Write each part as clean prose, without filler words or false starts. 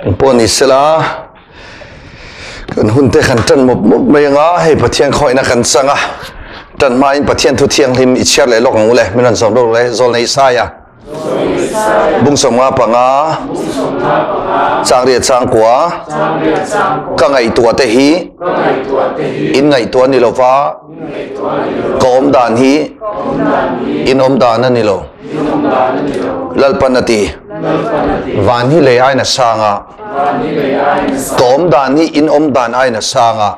Engpawh ni sela, kan hun te kan tan mup mup mai anga, hei Pathian khawihna kan chang a, tan hmain Pathian thu thianghlim i chhiar leh lawk ang u le, min rawn zawm rawk le, Zawlnei Isaia, bung 55, changriat changkua, ka ngaihtuah te hi in ngaihtuah ni lova, ka awm dan hi in awm dan a ni lo. Lalpan a ti. Van hi lei aiin a sang a. Ka awm dan hi in awm dan aiin a sang a.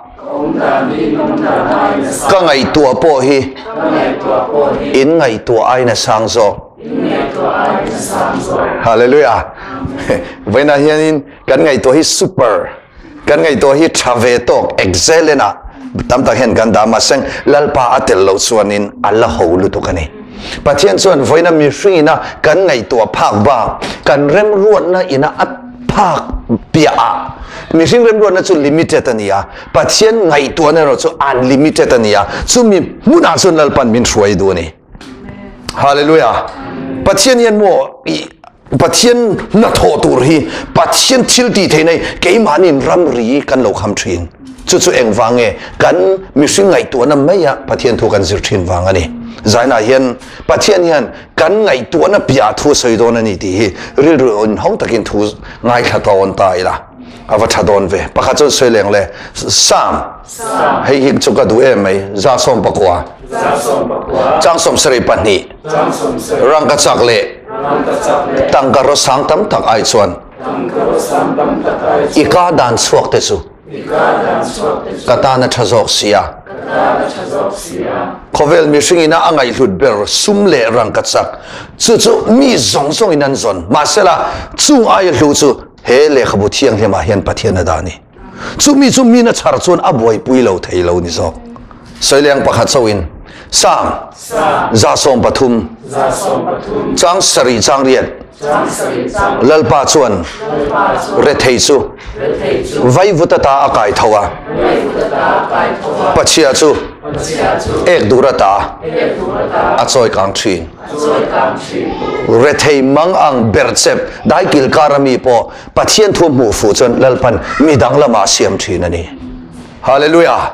Ka ngaihtuah pawh hi in ngaihtuah aiin a sang zawk. Hallelujah. Vawiinah hianin kan ngaihtuah hi super. Kan ngaihtuah hi tha ve tawk excellent ah tam tak hian kan dah mahse Lalpa a tel loh chuanin a la ho lutuk a ni. Pathian chuan vawiina mihring ina kan ngaihtuah phak bak kan remruatna ina a phak piah ah mihring remruatna chu limited a ni a, Pathian ngaihtuahna erawh chu unlimited a ni a, chumi hmunah chuan Lalpan min hruai duh a ni. Hallelujah. Pathian hian maw i Pathian hnathawh tur hi Pathian thil tih theihna hi keimahniin ramri kan lo kham thin. Chu chu engvang nge? Kan mihring ngaihtuahna maia Pathian thu kan zir thin vang a ni. Zainah hian Pathian hian kan ngaihtuahna piah thu a sawi dawn a ni tih hi rilru inhawng takin thu ngaithla tawn ta ila a va tha dawn ve. Pakhat chuan sawi leng le, Sam, hei hi chu ka duh em mai, 119, 72. Rangkachak leh tangka rawsang tam tak ai chuan i ka dan chhuak te chu ka tan a tha zawk si a. Khawvel mihring ina a ngaihhlut ber sum leh rangkachak chu chu mi zawng zawng in an zawn. Mahsela chung aia hlu chu he lehkhabu thianghlim ah hian Pathian a dah a ni. Chumi chu min a chhar chuan a buaipui lo thei lo ni zawk. Sawileng pakhat chauhin Sam 113 7 6 Lalpa chuan rethei chu vaivut ata a kai tho a, pachhia chu ek dur ata a chawi kang thin. Rethei mang ang berchep daikil kar ami pawh Pathian thu hmuh fuh chuan Lalpan mi dang lamah a siam thin a ni. Hallelujah!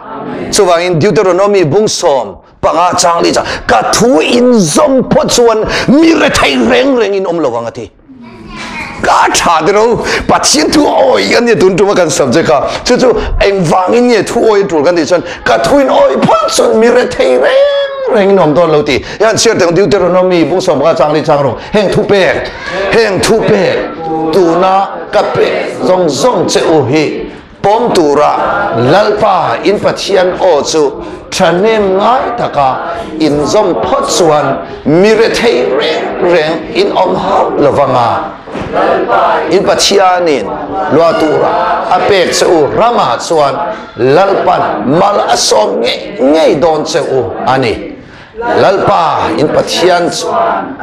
Chuvangin Deuteronomy bung 15 chang li chuan ka thu in zawm phawt chuan mi rethei reng reng in awm lo ang a ti. Ka tha te ro Pathian thu awi kan nia tun tuma kan subject a chu chu engvangin nge thu awi a tul kan tih chuan ka thu in awi phawt chuan mi rethei reng reng in awm dawn lo ti. Hian chhiar teng Deuteronomy bung 15 chang li chang rawh heng thu pek heng thu pek tuna ka pek zawng zawng che u hi pawm tura Lalpa in Pathian aw chu thahnem ngai taka in zawm phawt chuan mi rethei reng reng in awm hauh lovanga in Pathianin lua tura a pek che u ramah chuan Lalpan mal a sawm ngei ngei dawn che u a ni. Lalpa in Pathian chuan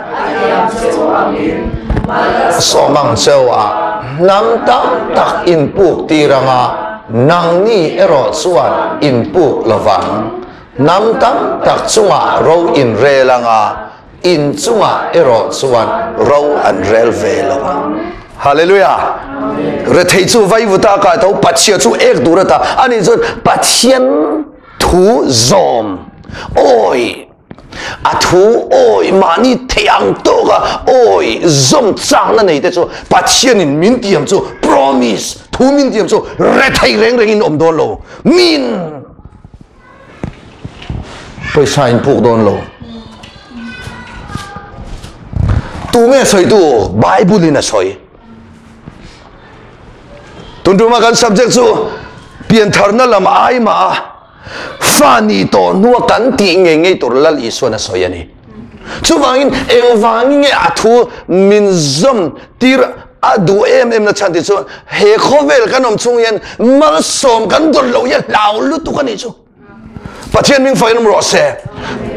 a sawm ang cheu a, hnam tam tak in puk tir anga nangni erawh chuan in puk lovang. Hnam tam tak chungah ro in rel anga in chungah erawh chuan ro an rel ve lovang. Hallelujah! Rethei chu vaivuta a kai tho, Pachhia chu ek tur ata, ani chuan Pathian Thu zawm awi a thu awi mahni theih ang tawk a awi zawm chakna nei te chu Pathianin min tiam chu promise thu min tiam chu rethei reng rengin awm dawn lo min pawisa in puk dawn lo tu nge sawitu Bible in a sawi. Tun tuma kan subject chu piantharna lam ai mah a fa ni tawh hnua kan tih ngei ngei tur Lal Isuan a sawi a ni. Chuvangin engvangin nge a thu min zawm tir a duh em em na chhan tih chu he khawvel kan awm chhung hian malsawm kan dawn loh hi a hlau lutuk a nih chu. Pathian ming fain awm rawh se.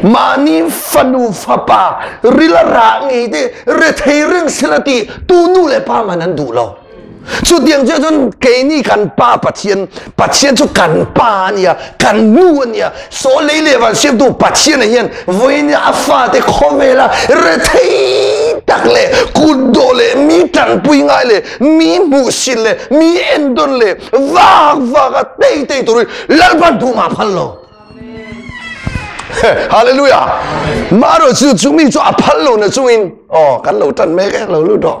Mahni fanu fapa rila rah ngei te rethei reng sela ti tu nu leh pa man an duh lo. Chutiang chu chuan keini kan pa Pathian, Pathian chu kan pa a nia, kan nu a nia. Saw lei leh van siamtu Pathian ah hian vawiin a fate khawvela rethei. tak leh kutdawh leh mi tanpui ngai leh mi hmuhsit leh mi endawn leh vak vak a tei tei turin Lalpan tumah a phal lo. Hallelujah! Marawh chu chu mi chu a phal lo na chungin aw kan lo tan mek e lo lut rawh.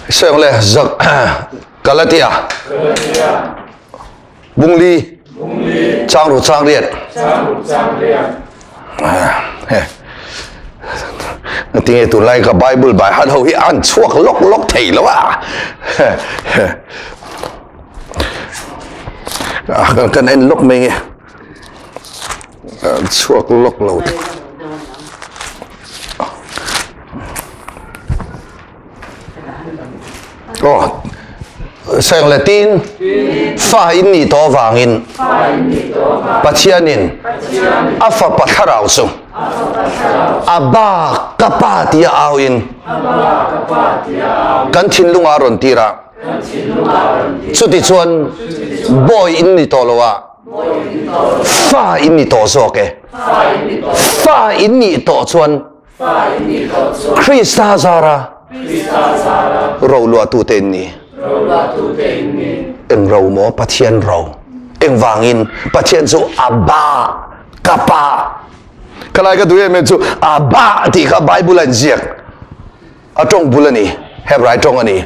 Seng le zak Galatia Bungli Changru Changriat Tinge tunlai ka Bible by heart ho hi an chhuak lawk lawk thei lo a. Kan en lawk mai nge. Chhuak lawk lo. Aw, Seng le tin fa in nih tawh avangin Pathianin a fapa thlarau chu a ba ka pa tia au in kan thinlungah a rawn tir a. Chutichuan bawi in ni tawh lo a, fa in ni tawh zawk e. Fa in nih tawh chuan Krista zara roluahtute in ni. Eng ro maw? Pathian ro. Engvangin? Pathian chu Abba, ka Pa. Khalai ka duh em em chu Abba tih kha Bible a inziak. A tawng bul a ni, Hebrai tawng a ni.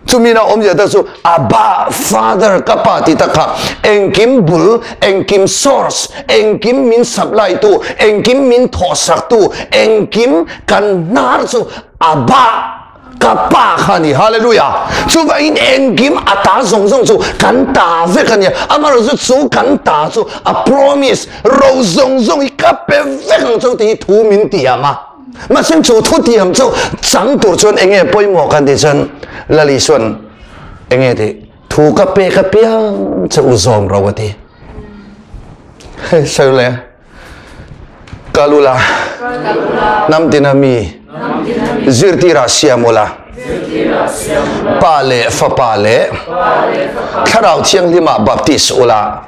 Chumi na awmzia ta chu Abba, Father, ka Pa tih tak kha engkim bul, engkim source, engkim min supply tu, engkim min thawhsak tu, engkim kan hnar chu Abba, ka Pa kha a ni. Hallelujah! Chuvangin engkim a ta zawng zawng chu kan ta vek a nia. Amaherawhchu chu kan ta chu a promise, ro zawng zawng hi ka pe vek ang chu tih hi thu min tiam a. Mahse chu thutiam chu chang tur chuan enge pawimawh kan tih chuan Lali chuan enge tih thu ka pek apiang che u zawm ro a ti. Hei sawi le kalula hnam tina mi zirtirah siam ula pa leh fapa leh thlarau thianghlimah baptist ula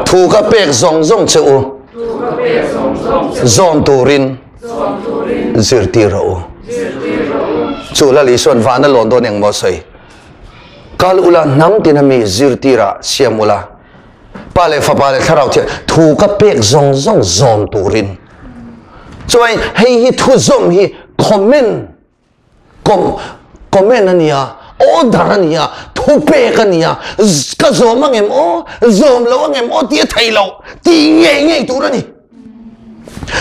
thu ka pek zawng zawng che u Zawm turin zirtir rawh u. Chu Lal Isuan van a lawn dawn eng maw sawi? Kal ula hnam tin a mi zirtirah siam ula, Pa leh Fapa leh Thlarau Thiang thu ka pek zawng zawng zawm turin. Chuan hei hi thu zawm hi comment Com, comment a nia, order a nia, thupek a nia, ka zawm ang em aw, zawm lo ang em aw tih a theih loh, tih ngei ngei tur a ni.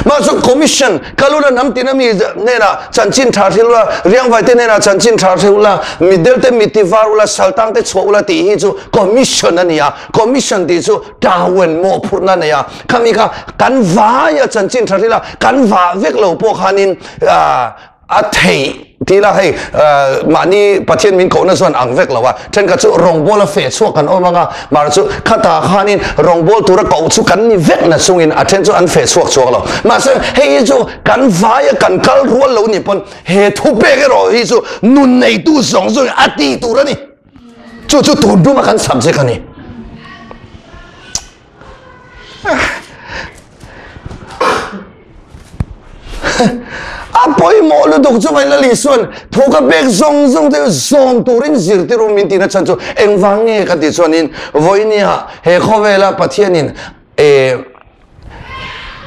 Mahse commission kaluna hnam tin ami hnenah chanchin tha hril ula, riangvai te hnenah chanchin tha hril ula, mitdel te mit ti var ula, saltang te chhuah ula tih hi chu commission a nia. Commission tih chu tawen mawhphurhna a nei a, khami kha kan vaia chanchin tha hril a, kan vah vek lo pawh khanin a theih ti ila hei mahni Pathian min kohna chuan ang vek lo a, thenkhat chu rawngbawla feh chhuak kan awm ang a, mahse chu khatah khanin rawngbâwl tura koh chu kan ni vek na chungin a then chu an feh chhuak chuang lo. Mahse hei hi chu kan vaia kan kal rual lo ni pawn he thupek erawh hi chu nun neitu zawng zawngin a ti tur a ni. Chu chu tun tuma kan subject a ni. A pawimawh lutuk chu Vai Lali chuan thu ka pek zawng zawng te zawm turin zirtir awm min tihna chhan chu engvang nge ka tih chuanin vawinia he khawvela Pathianin eh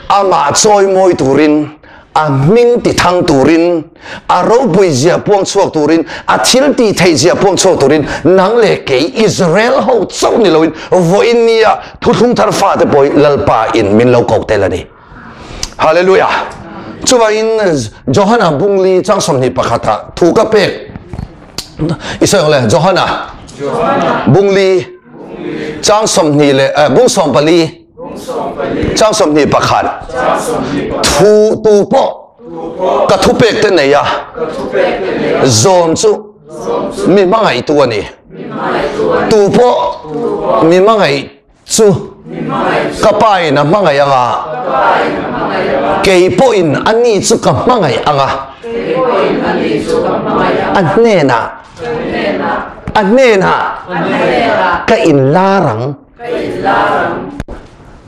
amah chawimawi turin a hming ti thang turin, a ropui zia puang chhuak turin, a thil tih theih zia puang chhuak turin nang leh kei Israel ho chauh ni loin vawiin nia thuthlung thar fate pawh hi Lalpa in min lo koh tel a ni. Hallelujah! Chuvangin Johana bungli chang 21 ah thu ka pek i sawi ang le Johana bungli chang 20 leh bung 14 Chang 21 Thu tu pawh ka thupek te nei a zawm chu mi hmangaihtu a ni. Tu pawh mi hmangaih chu ka pa in a hmangaih ang a, kei pawhin ani chu ka hmangaih ang a, a hnenah. A hnenah ka inlar ang.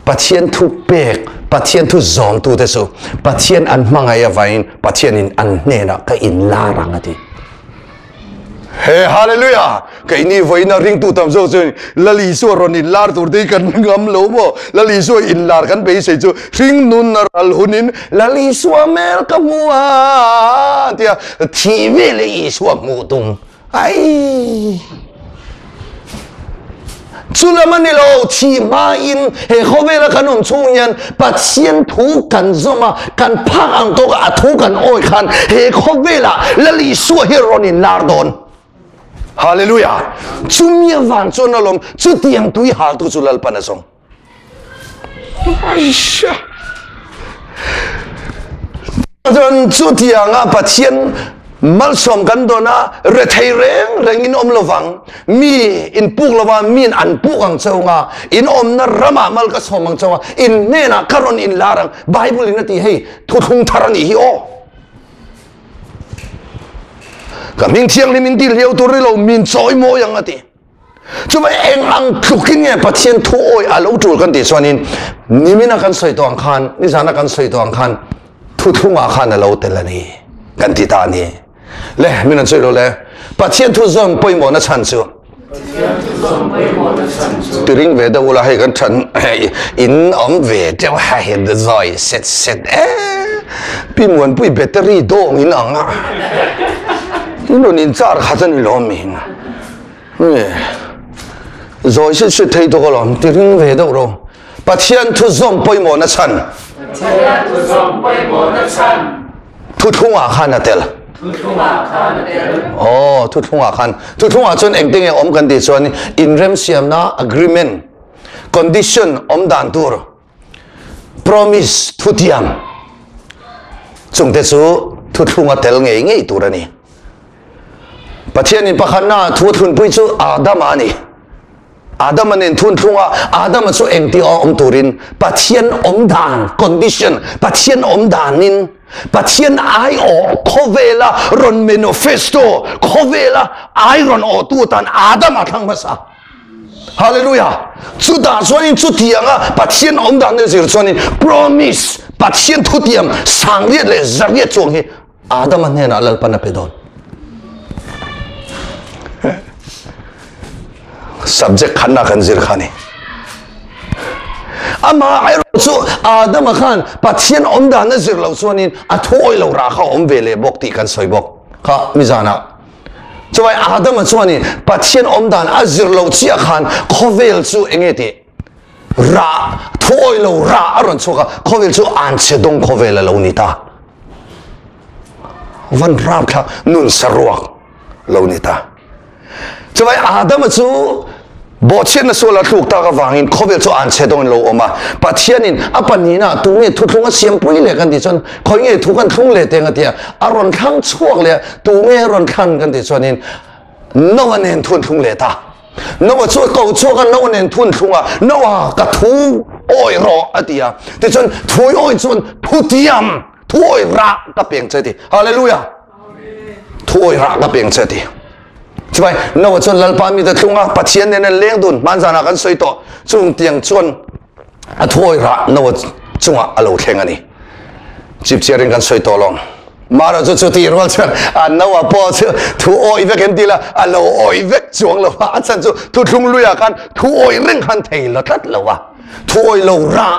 Pathian thu pek, Pathian thu zawmtute chu Pathian an hmangaih avangin Pathianin an hnenah ka inlar ang a ti. He hallelujah! Keini vawiina ringtu tam zawk chuan Lal Isua rawn inlar tur te hi kan ngam lo maw? Lal Isua inlar kan beisei chu hring nun a ral hunin Lal Isua hmel ka hmu a tia thih veleh Isua hmuh tum. Ai! Chu lam a ni lo, thih hmain he khawvela kan awm chhung hian Pathian thu kan zawm a, kan phak ang tawk a, a thu kan awi khan he khawvelah Lal Isua hi rawn inlar dawn. Hallelujah! Chumi avang chuan alawm chutiang tui haltu chu Lalpan a zawng. Aisha! Chuan chutianga Pathian malsawm kan dawn a, rethei reng reng in awm lovang, mi in puk lova miin an puk ang cheu nga, in awmna ramah mal ka sawm ang cheu a, in hnenah ka rawn inlar ang, Bible in a ti hei, thuthlung thar a nih hi aw. Ka hming thianghlim in tihliau tur ni lo, min chawi mawi ang a ti. Chuvai eng ang tlukin nge Pathian thu awi a lo tul kan tih chuanin nimina kan sawi tawh ang khan, nizana kan sawi tawh ang khan thuthlungah khan a lo tel a ni kan ti ta a ni. Le min an sawi lo le. Pathian thu zawn pawimawhna chhan chu Tiring ve deuh ula hei kan than in awm ve deuh hei zawi set set e pi muanpui battery dawng in ang a in rawn in char khat a ni lawm min. Zawi sit sit thei tawk alawm, ti ring ve deuh ro. Pathian thu zawm pawimawhna chhan. Pathian thu zawm pawimawhna chhan. Thuthlungah khan a tel. Thuthlungah khan a tel. Aw, thuthlungah khan. Thuthlungah chuan engte nge awm kan tih chuan inremsiamna, agreement, condition awm dan tur, promise, thutiam chungte chu thuthlunga tel ngei ngei tur a ni. Pathianin pakhatna thu a thlunpui chu Adama a ni. Adama nen thun thlunga Adama chu engti a awm turin Pathian awm dan, condition, Pathian awm danin Pathian aiawh khawvela rawn manifesto, khawvela ai rawn awhtu atan Adama thlang hmasa. Hallelujah! Chutah chuanin chutianga Pathian awm dan a zir chuanin promise, Pathian thutiam sangriat leh zariat chuang hi Adama hnenah Lalpan a pe dawn. Subject khanna kan zir kha ni. Ama erawh chu Adama khan Pathian awm dan a zir lo chuanin a thu awih lo rah kha awm ve leh bawk tih kan sawi bawk kha mizanah. Chuvai Adama chuanin Pathian awm dan a zir lo chiah khan khawvel chu enge tih? Rah, thu awih lo rah a rawn chhuak a, khawvel chu anchhe dawng khawvel a lo ni ta. Van rap thla nun saruak lo ni ta. Chuvai Adama chu bawhchhiatna sual a thluk tak avangin khawvel chu anchhe dawngin lo awm a. Pathianin a pahnihna tu nge thuthlung a siampui leh kan tih chuan khawi nge thu kan thlung leh teng a tia a rawn thlang chhuak leh a, tu nge rawn thlan kan tih chuanin Noah nen thun thlung leh ta. Noah chu a ko chhuak a, Noah nen thun thlung a, Noah ka thu awi rawh a ti a. Tichuan thui awi chuan thutiam thu awi rah ka peng che ti. Hallelujah. Thu awi rah ka peng che ti. Chuai Noah chuan Lalpa mi te thlung a, Pathian nen an leng dun hmanzanah kan sawi tawh. Chung tiang chuan a thu awi rah Noah chungah a lo thleng a ni. Chipchiarin kan sawi tawh lawng. Mara chu chuti rual chuan a Noah pawh chu thu awi vek em ti la, a lo awi vek chuang lo a, a chhan chu thuthlung luiah khan thu awi reng khan thei la tlat lo a, thu awi lo rah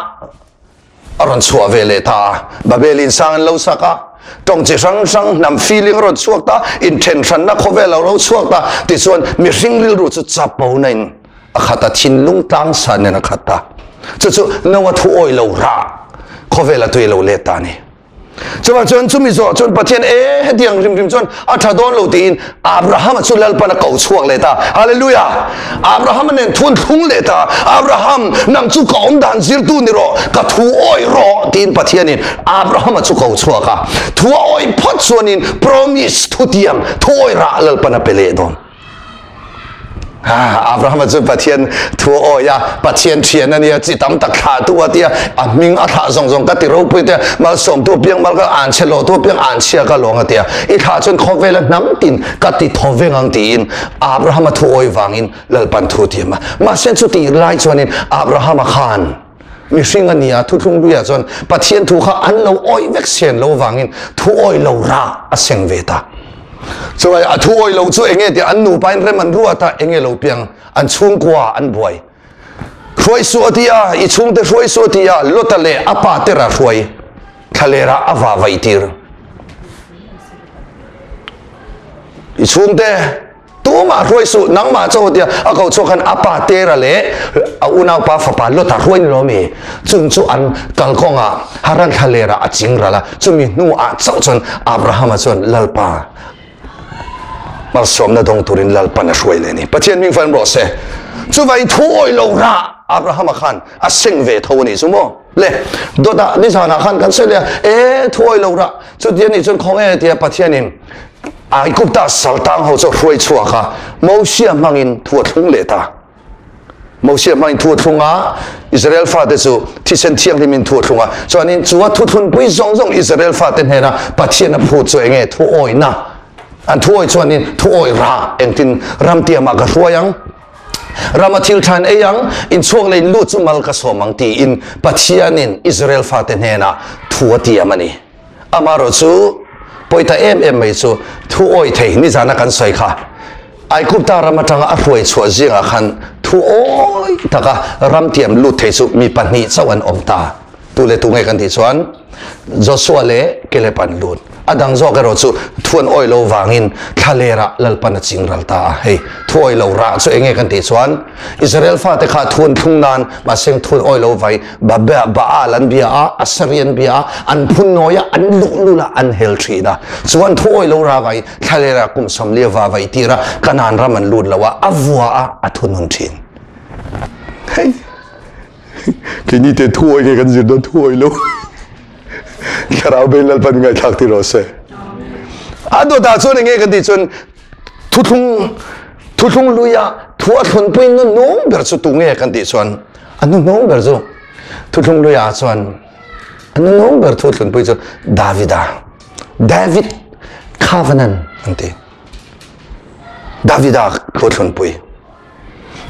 a rawn chhuah ve leh ta a, Babel in sang an lo sak a, tawng chi hrang hrang hnam feeling a rawn chhuak ta, inthen hranna khawvel a lo chhuak ta, tichuan mihring rilru chu chapona in a khat a, thinlung tlang san in a khat ta, chu chu Noah thu awi lo rah khawvel a tui lo let ta a ni. Chuvang chuan chumi zawh chuan Pathian e hetiang hrim hrim chuan a tha dawn lo tiin Abrahama chu Lalpan a ko chhuak leh ta. Hallelujah! Abrahama nen thun thlung leh ta. Abraham, nang chu ka awm dan zirtu ni rawh, ka thu awi rawh tiin Pathianin Abrahama chu ko chhuak a. Thu a awi phawt chuanin promise, thutiam, thu awi rah Lalpan a pe leh dawn. Abraham chu Pathian thu awi a, Pathian thian a nia, chi tam tak thlah tu a tia, a hming a thlah zawng zawng ka ti ropui tia, malsawm tu piang mal ka an chhe lo tu piang an chhia ka lawng a tia, i thlah chuan khawvela hnam tin ka ti thaw veng ang tiin Abraham a thu awi vangin Lalpan thu tiam a. Mahse chutih lai chuanin Abraham a khan mihring a nia, thuthlung luiah chuan Pathian thu kha an lo awih vek sian lo vangin thu awih lo rah a seng ve ta. Chuai a thu awih lo chu enge tia an nupa in rem an ruat a, enge lo piang an chhungkua an buai. Hruai suh a ti a, i chhungte hruai suh a ti a, Lota leh a pa tera hruai thlalera a vah vaih tir. I chhungte Tumah hruai suh, nangmah chaw tia a ko chhuak khan a pa Tera leh a unaupa fapa Lota hruai ni lo mi? Chung chu an kalkawngah Haran thlalerah a ching ral a, chumi hnuah chauh chuan Abrahama chuan Lalpa malsawmna dawng turin Lalpan a hruai leh a ni. Pathian hming fan rawh se. Chuvai thu awih lo rah Abrahama khan a seng ve tho a nih chu maw? Le, dawtah nizanah khan kan sawi leh a, e thu awih lo rah chutia nih chuan khawnge tia Pathianin Aigupta saltang ho chu hruai chhuak a, Mosia hmangin thu a thlung leh ta. Mosia hmangin thu a thlung a, Israel fate chu thisen thianghlimin thu a thlung a. Chuanin chu a thuthlunpui zawng zawng Israel fate hnena Pathian a phut chu enge thu awihna? An thu awih chuanin thu awih rah engtin ramtiamah ka hruai ang? Rama thil than ei ang, inchhuak leh inlut chu mal ka sawm ang tiin Pathianin Israel fate hnenah thu a tiam a ni. Amaherawh chu pawi ta em em mai chu thu awi thei nizana kan sawi kha Aigupta ram atanga a hruai chhuah zingah khan thu awi taka ram tiam lut thei chu mi pahnih chauh an awm ta. Tu leh tu nge kan tih chuan Joshua leh Caleb an lut. A dang zawk erawh chu thu an awi lo vangin thlalerah Lalpan a ching ral ta a. Hei thu awi lo rah chu enge kan tih chuan Israel fate kha thu an thlung nan mahse thu an awi lo vai Baal an bia a, Asari an bia a, an phun nawi a, an luhlul a, an hel thin a. Chuan thu awi lo ra vai thlalera kum sawmli va vai tir a, Kanaan ram an lut lo a, a vua a, a thunun thin. Hei, keini te thu awi nge kan zir dawn thu awi lo. Thlarau bein Lalpan ngaihthlak ti rawh se. A dawtah chuan enge kan tih chuan thuthlung thuthlung luia thu a thlunpui nu nung ber chu tu nge kan tih chuan A hnuhnung ber chu Thuthlung Luiah chuan a hnuhnung ber thu thlunpui chu Davida, David Covenant an ti. Davida thu thlunpui.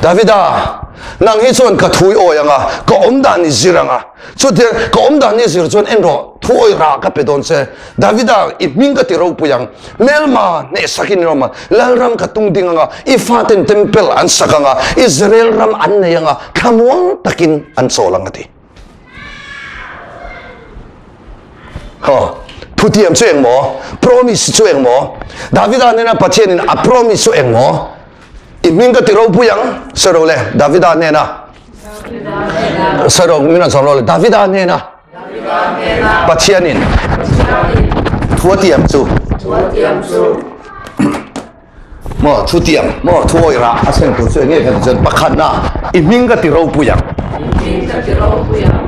Davida, nang hi chuan ka thui awi anga, ka awm dan i zir anga. Chutiang ka awm dan i zir chuan en rawh, thu awi rah ka pe dawn che. Davida, i hming ka ti ropui ang. Hmelma hnehsakin i awm a, Lalram ka tung ding anga, i faten tempel an sak anga, Israel ram an nei anga, thlamuang takin an chawl ang a ti. Haw, thutiam chu eng maw? Promise chu eng maw? Davida hnena Pathianin a promise chu eng maw? I hming ka ti ropui ang, sawi ro le, Davida hnena. Sawi ro, min rawn chawm ro le, Davida hnena. Pathianin thu a tiam chu maw thu tiam maw thu awih rah a seng tur chu enge kan chuan pakhatna i hming ka ti ropui ang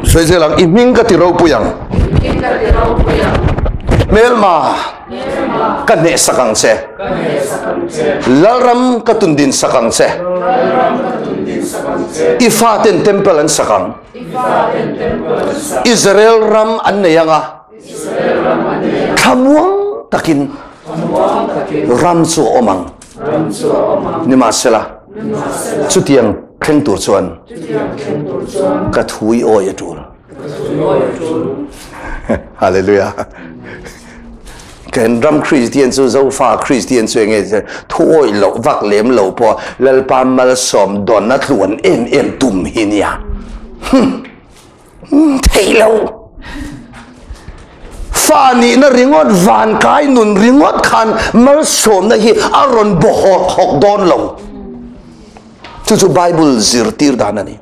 sawi zel ang i hming ka ti ropui ang hmelma ka hneh sak ang che lalram ka tundin sak ang che i faten temple an sak ang Israel ram an nei anga thlamuang takin ram chu a awm ang nimahsela chutiang thleng tur chuan ka thu i awi a tul Hallelujah Kan ram Kristian chu Zofa Kristian chu enge thu awih loh vak lem lo pawh Lalpa malsawm dawnna tluan em em tum hi nia. Thei lo. Fa nihna ringawt van kai nun ringawt khan malsawmna hi a rawn bawhawt hawk dawn lo. Chu chu Bible zirtir dan a ni.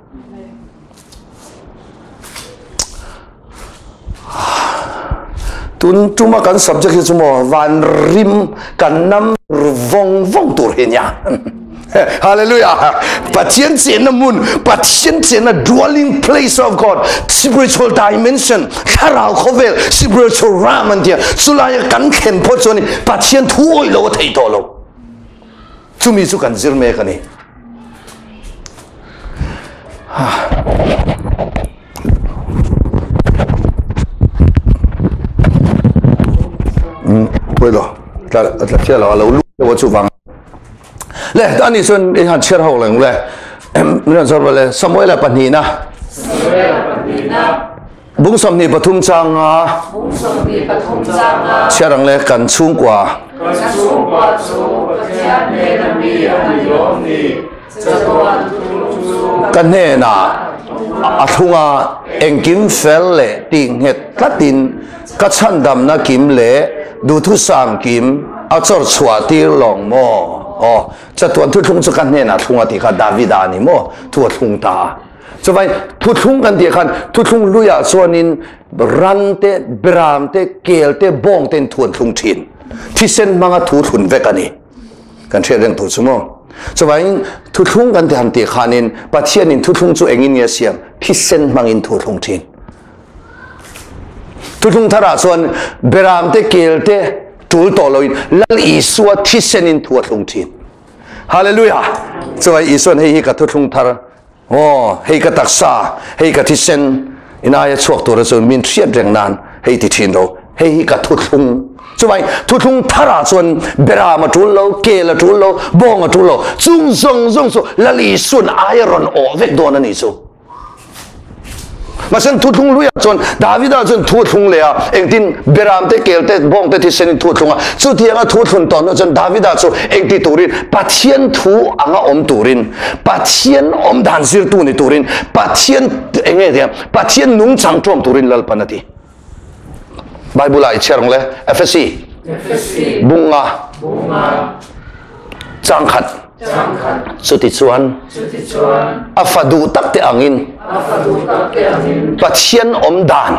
Tun tuma kan subject hi chu maw van rim kan nam vawng vawng tur hi nia. Hallelujah. Pathian chenna mun, Pathian chenna dwelling place of God, spiritual dimension, thlarau khawvel, spiritual ram an tia. Chulai kan thlen phawt chuan Pathian thu awih lo a thei tawh lo. Chumi chu kan zir mek a ni. Pawilo tla tla thia lo lo lu lo chu wang le ani chuan i han chhiar ho leng le min han zawr le Samuela pahnihna bung 23 changa chhiar ang le kan chhungkua ka hnenah a thlunga engkim fel leh tih nghet tlatin ka chhandamna kim leh duhthusam kim a chawr chhuah tir lawng maw aw chatuan thuthlung chu ka hnenah thlunga tih kha Davida a ni maw thu a thlung ta a chuvai thuthlung kan tih khan thuthlung luiah chuanin ran te beram te kel te bawng ten thu an thlung thin thisen hmanga thu thlun vek a ni kan hriat reng tur chu maw chuvain thuthlung kan ti han tih khanin Pathianin thuthlung chu engin nge siam thisen hmangin thu thlung thin thuthlung tharah chuan beram te kel te tul tawh loin Lal Isua thisenin thu a thlung thin hallelujah chuai Isuan hei hi ka thuthlung thar aw hei ka taksa hei ka thisen inai a chhuak tur chu min hriat reng nan hei ti thin lo hei hi ka thuthlung chuai thuthlung tharah chuan beram a tul lo kel a tul lo bawng a tul lo chung zawng zawng chu Lal Isuan ai a rawn awh vek dawn ani chu masen thuthlung luiah chuan Davida chuan thu thlung leh a engtin beram te kel te bawng te thisenin thu thlung a chutianga thu thlun tawn chuan Davida chu engti turin Pathian thu anga awm turin Pathian awm dan zirtu ni turin Pathian enge tia Pathian nung chang ṭawm turin Lalpan a ti Bible ah i chhiar ang le Efesi bunga chang khat chuti chuan a fa duh tak te angin Pathian awm dan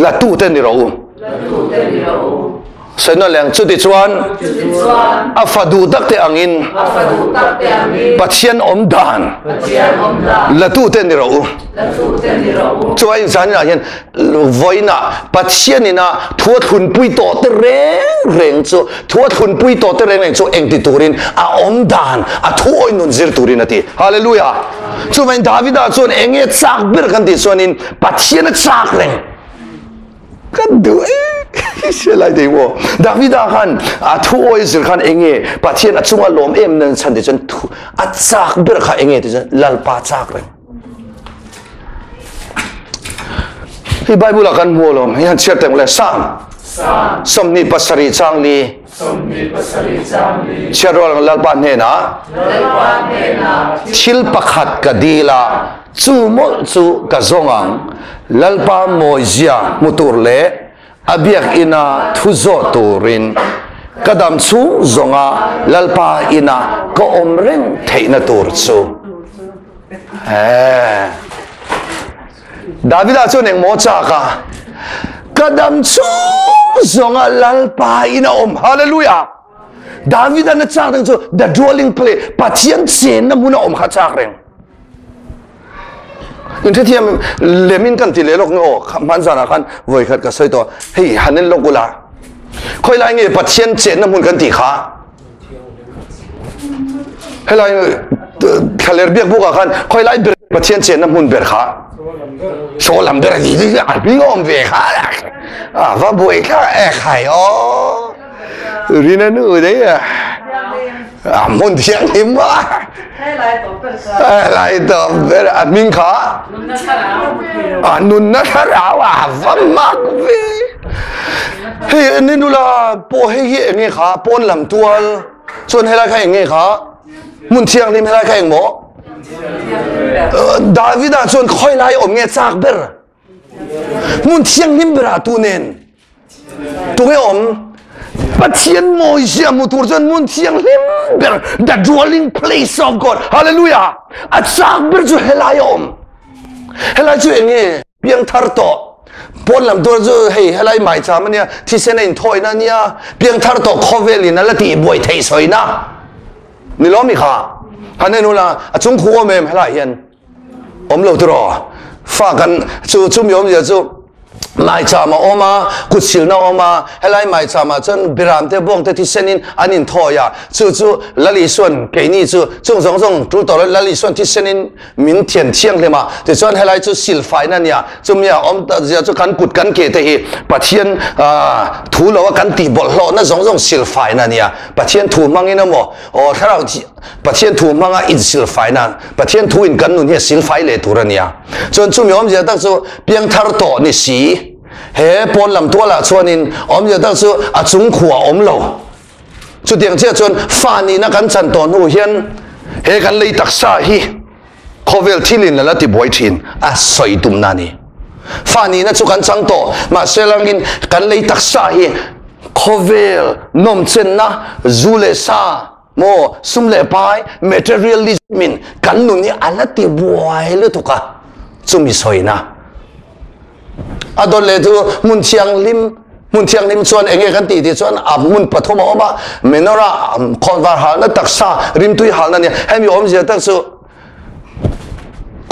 latu te ni rawh u Saino leng chuti chuan a fa duh tak te angin Pathian awm dan latu te ni rawh u chuai zanin ah hian voina Pathian ina thua thlun pui tawh te reng reng chu thua thlun pui tawh te reng reng chu engti turin a awm dan a thu oi nun zir turin a ti hallelujah chuvain Davida chuan enge chak ber kan ti chuanin Pathian a chak reng kan duh e se lai dei wo Davida khan a thu oi zir khan enge Pathian a chunga lawm em nan chan ti chuan thu a chak ber kha enge ti chuan Lalpa chak reng hi Bible a kan hmu lawm hi han chhiar teng le Sam 27 chang li chhiar rual Lalpa hnenah thil pakhat ka dila chu mawlh chu ka zawng ang Lalpa mawizia hmu tur leh a biak ina thu zawh turin ka dam chhung zawnga Lalpa ina ka awm reng theihna tur chu Davida chuan engmaw chak a ka dam chhung zawnga Lalpa ina awm hallelujah Davida na chak reng chu the dwelling place Pathian chenna hmun a awm kha chak reng in thiam lemin kan ti le lok ngo man zana khan voi khat ka soi to hei hanen lok ula khoi lai nge Pathian chenna hmun kan ti kha helai thaler biak buka khan khoi lai ber Pathian chenna hmun ber kha so lam ber di di a bi ngom ve kha a va bui kha e khai o rina nu đấy à à môn thiang him wa lai to ber a min kha a nun na tharau a va mak ve hei ni nula po hei hi enge kha pon lam tual chuan helai kha enge kha mun thiang lim helai kha eng mo Davida chuan khoi lai om nge chak ber mun thiang lim bera tu nen tu nge om Pathian mawi zia mu tur chuan mun thiang hlim ber the dwelling place of God hallelujah a chak ber chu helai om helai chu enge piang thar to pon lam tur chu hei helai mai cham ania thisen a in thoi na nia piang thar to khovel in ala ti buai thei soi na ni lo mi kha hanen ula a chung khu om em helai hian om lo turo fa kan chu chu mi om zia chu Maicham a awm a, kutsilna a awm a, helai maicham ah chuan Biram te bawng te thisen in an inthawi a, chu chu Lal Isuan keini chu chung zawng zawng tul tawh lo Lal Isuan thisen in min thian thianghlim a, tichuan helai chu silfaina a nia, chumi a awm ta zia chu kan kut kan ke te hi Pathian thu lo a kan tih bawlhhlawhna zawng zawng silfaina a nia, Pathian thu hmangin emaw aw thlarau Pathian thu hmanga insilfaina, Pathian thu in kan nun hi a silfai leh tur a nia. Chuan chumi awmzia tak chu piangthar tawh ni si, he pawn lam tualah chuanin awmzia tak chu a chung khuah a awm lo. Chutiang chiah chuan fa nihna kan chan tawh hnu hian he kan lei taksa hi khawvel thilin la la ti buai thin a sawi tumna a ni. Fa nihna chu kan chang tawh, mahse langin kan lei taksa hi khawvel nawmchenna zu leh sa maw sum leh pai materialism in kan nun hi a la ti buai lutuk a, chumi sawina a dawt leh chu hmun thianghlim hmun thianghlim chuan enge kan tih tih chuan a hmun pathum a awm a menorah khawnvar halna taksa rimtui halna nia hemi awmzia tak chu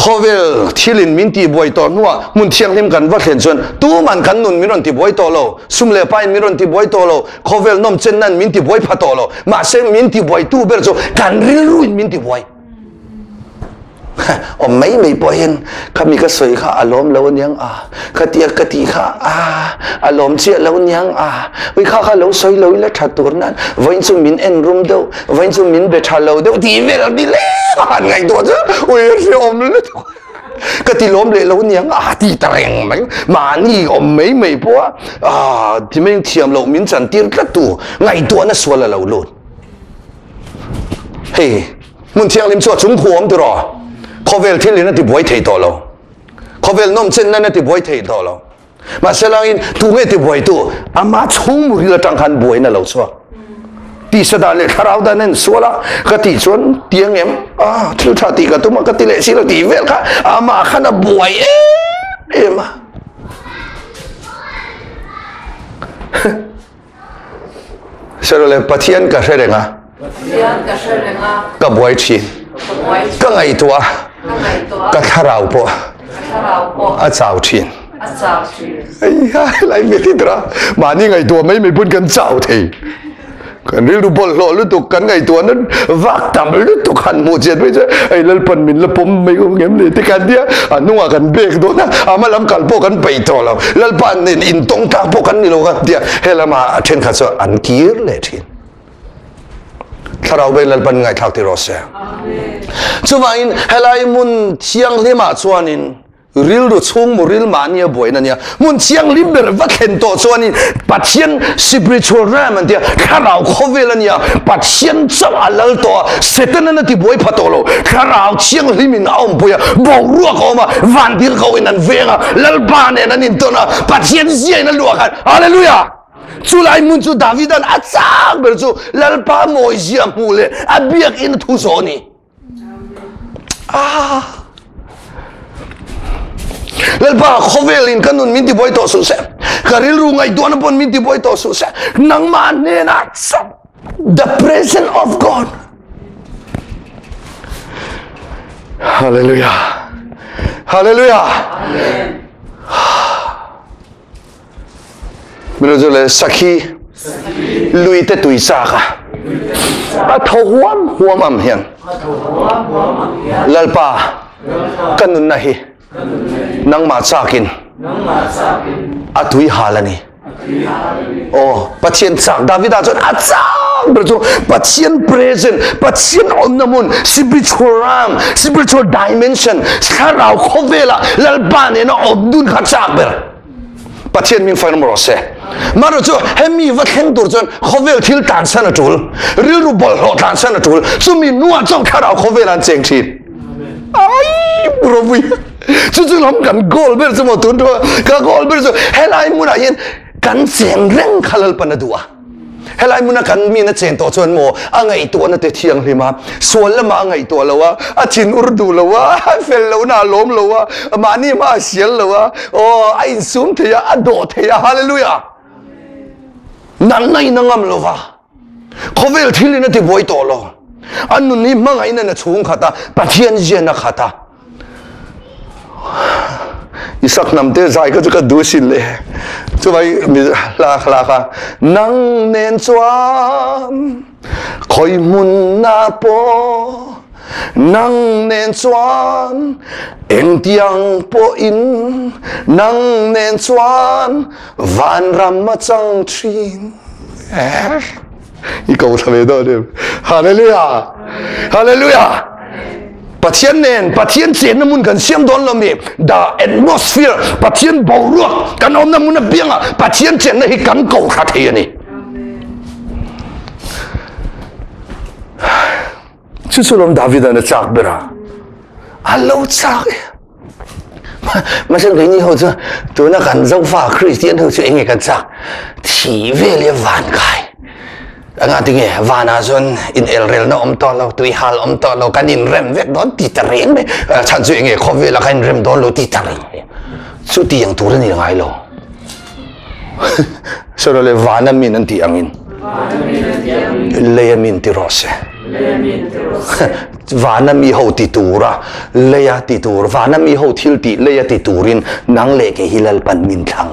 Khawvel thilin min tihbuai tawh hnuah hmun thianghlim kan va thlen chuan tuman kan nun min rawn tibuai tawh lo, sum leh pain min rawn tibuai tawh lo, khawvel nawmchennain min tibuai pha tawh lo. Mahse min tibuaitu ber chu kan rilruin min tibuai. Awm mai mai pawh hian khami ka sawi kha a lawm lo aniang a, khatia ka tih kha a, a lawm chiah lo aniang a, ui kha kha lo sawi lo ila tha tur nan vawiin chu min en rum deuh, Vawiin chu min be tha lo deuh tih vel an ti leng a han ngaihtuah chu ui a hreawm lutuk ka ti lawm leh lo niang a ti ta reng mai mahni awm mai mai pawh a ti mai thiam loh min chan tir tlat tu ngaihtuahna sual a lo lut hei hmun thianghlim chu a chung khu awm tiraw khawvel thil in a ti buai thei tawh lo khawvel nawm chen nan a ti buai thei tawh lo Mahse langin tu nge ti buaitu ama chhung muril atang khan buaina lo chhuak. Tisa dan leh thlarau dan en sual a ka tih chuan tiang em a thil tha tih ka tum a ka ti leh si lo tih vel kha ama khan a buai em em a. Sero le Pathian ka hre reng a. Pathian ka hre reng a. Ka buai thin. Ka buai thin. Ka ngaihtuah. Ka ngaihtuah. Ka thlarau pawh. Ka thlarau pawh. A chau thin. A chau thin. Ei ha lai mi ti tra. Mahni ngaihtuah mai mai pun kan chau thei. Kan rilru bawlhhlawh lutuk kan ngaihtuah na vak tam lutuk han hmuh chian mai chu ei Lalpan min la pawm mai awm ngem le ti kan tia a hnungah kan bek dawn a ama lam kal pawh kan peih tawh lo Lalpa nen intawng tlak pawh kan ni lo kan tia he lama a thenkhat chu an kir leh thin thlarau beng Lalpan ngaihthlak ti rawh se chuvangin helai hmun thianghlimah chuanin Rilru chhung mu ril mahni a buaina nia. Hmun thianghlim ber va thlen tawh chuanin Pathian spiritual realm an tia, thlarau khawvel a nia, Pathian chauh a lal tawh a, Satan-an a ti buai pha tawh lo, thlarau thianghlimin a awmpui a, boruak a awm a, vantir kohin an veng a, Lalpa nen an intawn a, Pathian ziain a luah khan, Hallelujah! Chulai hmun chu Davidan a chak ber chu Lalpa mawizia hmuh leh a biakinn a thu zawh a ni. Ah. Lalpa khawvel in ka nun min ti buai tawh suh se ka rilru ngaihtuahna pawn min ti buai tawh suh se nangmah hnenah chauh the presence of God Hallelujah Hallelujah Amen Mino chu le sakhi lui te tui chak a a tho huam huam am hian Lalpa ka nunna hi nangmah chakin a tui hal a ni aw Pathian chak Davida chuan a chak ber chu Pathian present Pathian awmna hmun spiritual realm spiritual dimension thlarau khawvela Lalpa nena awm dun kha chak ber Pathian min fain rawh se. Maro chu hemi va thleng tur chuan khawvel thil tlansan a tul. Rilru bawlhhlawh tlansan a tul. Chumi nuah chuan thlarau khawvel an cheng thin. Ai ropui. Chu chu lam kan goal ber chu maw tun ṭuma ka goal ber chu helai hmunah hian kan cheng reng kha Lalpan a duh a. Helai hmuna kan min a chen tawh chuan maw a ngaihtuahna te thianghlim a, sual lamah a ngaihtuah lo a, a thin ur duh lo a, a fel lohna a lawm lo a, mahni hma a sial lo a, aw a insum thei a, a dawh thei a, Hallelujah! Nang na in a ngam lo va, khawvel thil in a ti buai tawh lo, a nun hi hmangaihna in a chhung khat a, Pathian zian a khat a. Isak nam te zai kha chu ka duh sin le. Chuvai mi hla hla kha nang nen chuan khoi hmun na pawh nang nen chuan engtiang pawhin nang nen chuan vanram a chang thin. I ko thla ve dawn em? Hallelujah! Hallelujah! Pathian nen Pathian chenna hmun kan siam dawn lo mi the atmosphere Pathian boruak kan awmna hmun apianga Pathian chenna hi kan ko thla thei a ni. Chu chu lawm David-an a chak ber a. A lo chak e. Mahse keini ho chu tuna kan Zofa Kristian ho chu enge kan chak thi vel hi van kai. Anga tinge vanah chuan in elrelna awm tawh lo, tui hal awm tawh lo, kan inrem vek dawn ti ta reng mai. Chhan chu enge khawvela kan inrem dawn lo ti ta reng mai. Chutiang tur a ni ngai lo. Sawrah le vana min an tih angin leia min ti rawh se. Vana mi ho ti tura leia ti tur vana mi ho thil tih leia ti turin nang leh kei hi Lalpan min thlang.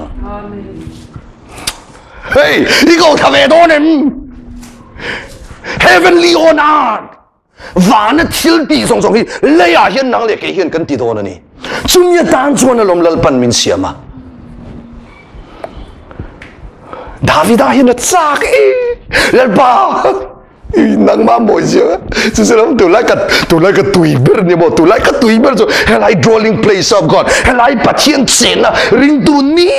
Hei, i ko tha ve dawn em? Heavenly on earth. Vana thil tih zawng zawng hi leiah hian nang leh kei hian kan ti dawn a ni. Chumi atan chuan alawm Lalpan min siam a. Davida hian a chak e Lalpa nangmah mawi zia chu chu lam tunlai ka tunlai ka tui ber ni maw tunlai ka tui ber chu helai dwelling place of God helai Pathian chenna ringtu ni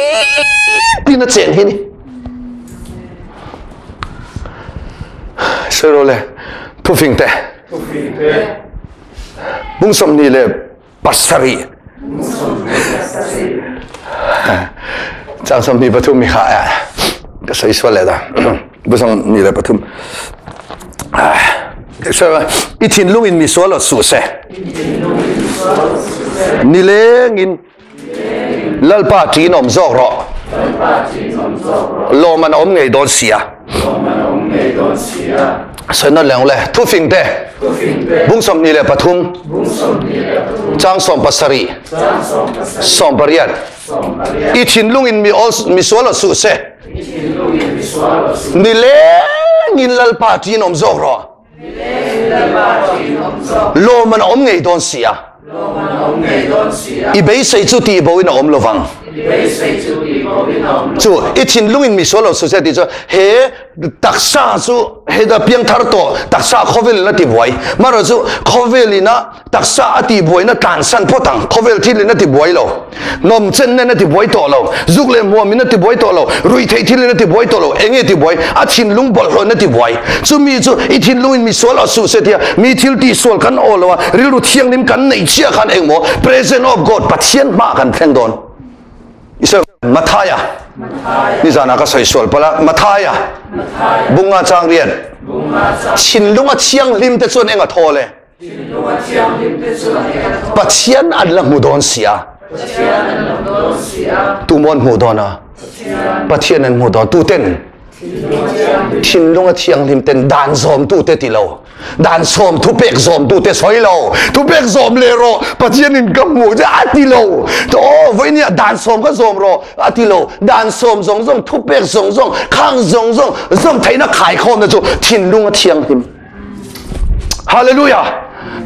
tin a chen hi ni. Sawi rawh le, thufing te. Bung 27. Chang 23 mi kha ka sawi sual leh da. Bu 23. I thinlung in mi sual lo suh se. Nileng in Lalpa ṭin awm zawk rawh. Lawm an awm ngei dawn sia. Sawi nawt leh ang le. Thufing te. Bung 23. Chang 17. 18. I thinlungin mi awl mi sual aw suh se. Nilengin Lalpa ṭin awm zawk rawh. Lawm an awm ngei dawn si a. I beisei chu tih bo in a awm lovang. Chu i thinlungin mi sual lo su se tih chu he taksa chu he da piangthar tawh taksa khawvel in a ti buai. Marawh chu khawvel in a Taksa a tihbuaina tlansan phawt ang, khawvel thilin a tibuai lo, nawmchen nen a tibuai tawh lo, zuk leh hmuamin a tibuai tawh lo, ruihtheih thilin a tibuai tawh lo, eng nge tibuai? A thinlung bawlhhlawhin a tibuai. Chumi chu i thinlungin mi sual a suh se tia mi thil tihsual kan aw lo a, rilru thianghlim kan neih chiah khan engmaw presence of God, Pathian hmaah kan thleng dawn. Isua Mathaia nizanah ka sawi sual palh a, Mathaia bunga chang riat thinlunga thianghlim te chuan eng a thawl e? Pathian an la hmu dawn si a. Tumaw an hmuh dawn a? Pathian an hmu dawn. Tuten? Thinlung a thianghlim ten dan zawmtu te ti lo. Dan sawm thupek zawmtu te sawi lo. Thupek zawm leh rawh Pathian in ka hmu che a ti lo. Aw vawinia dan sawm kha zawm rawh a ti lo. Dan sawm zawng zawng thupek zawng zawng khang zawng zawng zawm theihna khaikhawmna chu thinlung a thianghlim. Hallelujah!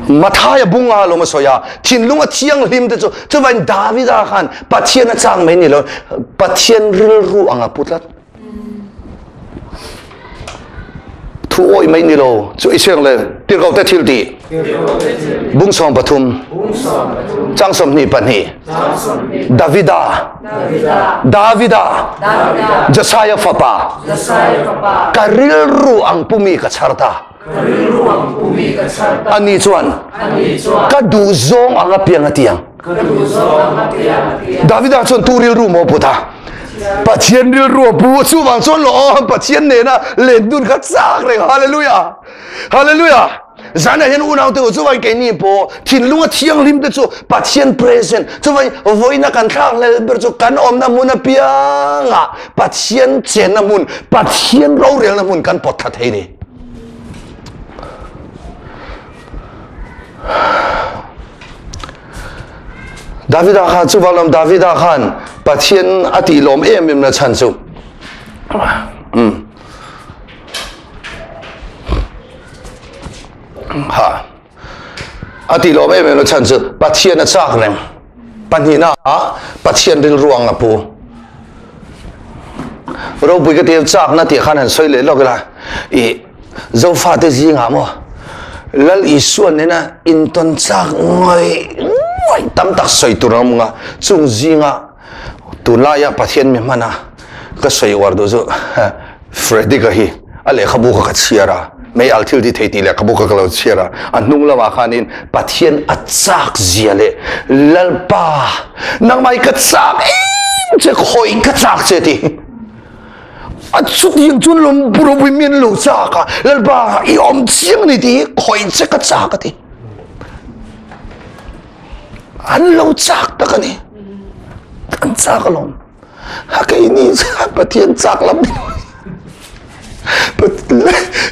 Mathaia bunga lawm a sawi a, thinlung a thianghlim te chu chuvain Davida khan Pathian a chang mai ni lo, Pathian rilru ang a pu tlat. Thu awih mai ni lo chu i siang le tirhkoh te thil tih bung 13 chang 22 Davida Davida Josiah fapa ka rilru ang pumi ka chhar ta ani chuan ka duh zawng ang apiang a tiang Davida chuan tu rilru maw put a Pathian rilru a pu chuvang chuan lo Pathian nena len dun kha chak reng hallelujah hallelujah Zanah hian unaute u chuvain keini pawh thinlunga thianghlim te chu Pathian present chuvain vawiina kan thlak hlel ber chu kan awmna hmun apiangah Pathian chenna hmun Pathian rorelna hmun kan pawt thla thei ni. Davida kha chuvang lam Davida khan Pathian a tih lawm em em na chhan chu um ha a tih lawm em em na chhan chu Pathian a chak reng pahnihna ah Pathian rilruang a pu ropui ka tir chak na tih khan han sawi leh lawk ila i Zofate zingah maw Lal Isua nena intawn chak ngawih ngawih tam tak sawi tur a awm a, chung zinga tunlaia Pathian mi hmana ka sawi uar duh chu Frederick-a hi a lehkhabu kha ka chhiar a, mei al thil ti thei tih lehkhabu kha ka lo chhiar a, a hnung lamah khanin Pathian a chak zia leh Lalpa nangmah hi ka chak em che, khawih ka chak che tih. A chutiang chuan lawm ropui mi an lo chak a, Lalpa i awm chiang a ni tih hi khawih che ka chak a ti. An lo chak tak a ni. An chak alawm. A keini chuan Pathian chak lam ni lo.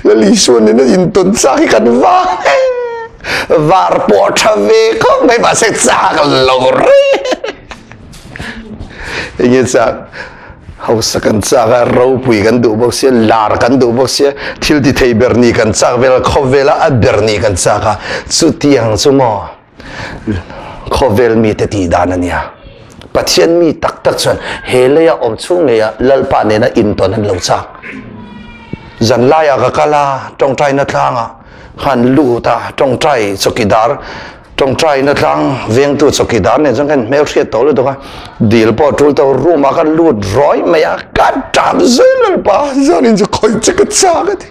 Lal Isua nena intawn chak hi kan var var pawh tha ve khawp mai mahse chak lo reng. Enge chak? Hausa kan chak a, ropui kan duh bawk sia, lar kan duh bawk sia, thil ti thei ber ni kan chak vel a, khawvela a ber ni kan chak a, chutiang chu maw khawvel mite tih dan a nia. Pathian mi tak tak chuan he leia awm chhung ngeia Lalpa nena intawn an lo chak. Zan laiah ka kal a, tawngtaina tlangah khan lut a, tawngtai chawkidar Tawngtaina tlang vengtu chawkidar nen chuan kan hmel hriat tawh lutuk a, dil pawh a tul tawh, room ah kan lut rawih mai a, ka tap zui lalpa zanin chu khawih che ka chak a ti.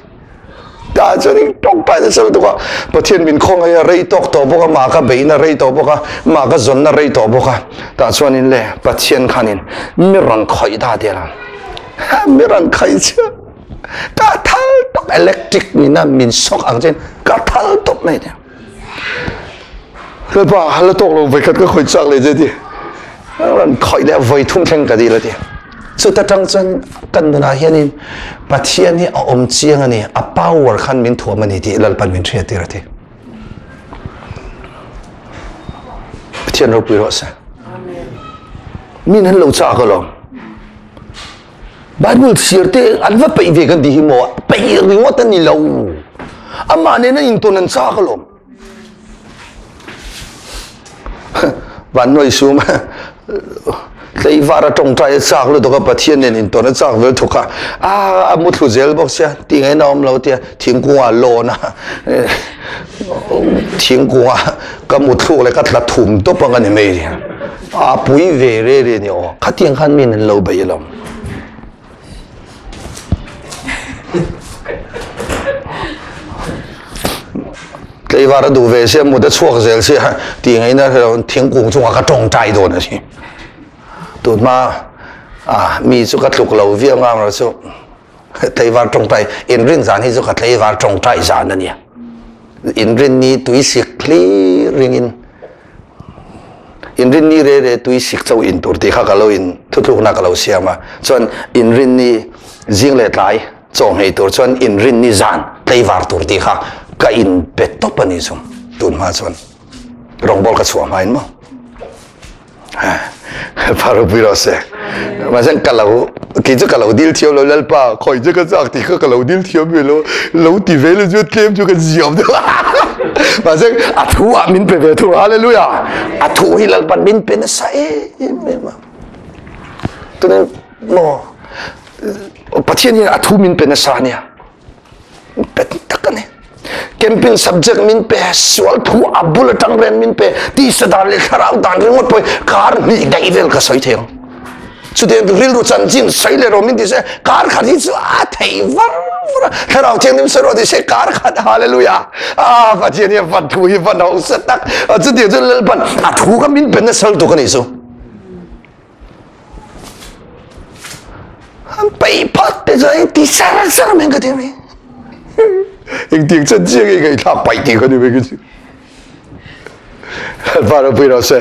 Tah chuan in tawngtai nasa lutuk a, Pathian min khawngaih a rei tawk tawh bawk a, mah ka beihna rei tawh bawk a, mah ka zawnna rei tawh bawk a, tah chuan in le Pathian khanin mi rawn khawih ta tel ang, mi rawn khawih chiah ka thal tawp electric nina min shock ang chuan ka thal tawp mai nia. Lalpa la tawk lo voikhat ka khawih chak leh che ti. Ran khawih leh voi thum thleng ka dil a ti. Chuta tang chuan kan nunah hianin Pathian hi a awm chiang a ni, a power khan min thuam a ni tih Lalpan min hriat tir a ti. Pathian ropui rawh se. Min han lo chak alawm. Bible chhiar te an va peih ve kan ti hi maw peih ringawt a ni lo. Amah nena intawn an chak alawm. Van nuai sum tleivar a tawngtai a chak lutuk a Pathian nen intawn a chak vel thuk a a mu thlu zel bawk sia ti ngaihna awm lo tia thingkungah lawn a thingkungah ka mu thluk leh ka tla thum tawp ang a ni mai a pui ve re re ni aw khatiang khan min an lo bei alawm. Tleivar a duh ve sia mut a chhuak zel sia tih ngaihna hre thingkung chungah ka tawngtai dawn a ni. Tunhma a mi chu ka tluk lo viau ngam lo chu tleivar tawngtai inrin zan hi chu ka tleivar tawngtai zan a nia. Inrin ni tuisik hlir ringin Inrinni re re tui sik chauh in tur tih kha ka lo in thutlukna ka lo siam a, chuan inrinni zing leh tlai chaw nghei tur chuan inrinni zan tleivar tur tih kha ka in pe tawp a ni chu tun hma chuan rawngbawl ka chhuah hma in maw Pharopui rawh se mahse ka lo kei chu ka lo dil thiam lo Lalpa khawi chu ka chak tih kha ka lo dil thiam ve lo lo ti ve lo chu tlem chu ka ziam deuh a mahse a thu ah min pe ve thung hallelujah a thu hi Lalpan min pe nasa em em a tunin maw Pathian hian a thu min pe nasa ania pe tak a ni camping subject min pe sual thu a bul atang ren min pe tisa dan leh thlarau dan ringawt pawh kar hnih daih vel ka sawi thei ang chutiang rilru chanchin sawi leh rawh min ti se kar khat hi chu a thei var var a thlarau thianghlim sawi rawh ti se kar khat hallelujah a Pathian hi van thu hi van hausa tak chutiang chu Lalpan a thu kha min pe nasa lutuk a nih chu An peih phak te chuan ti sar sar mai ka ti mai. Engtiang chan chiang nge ngaihthlak paih tih kha ni mai ka ti. Lalpa ropui rawh se.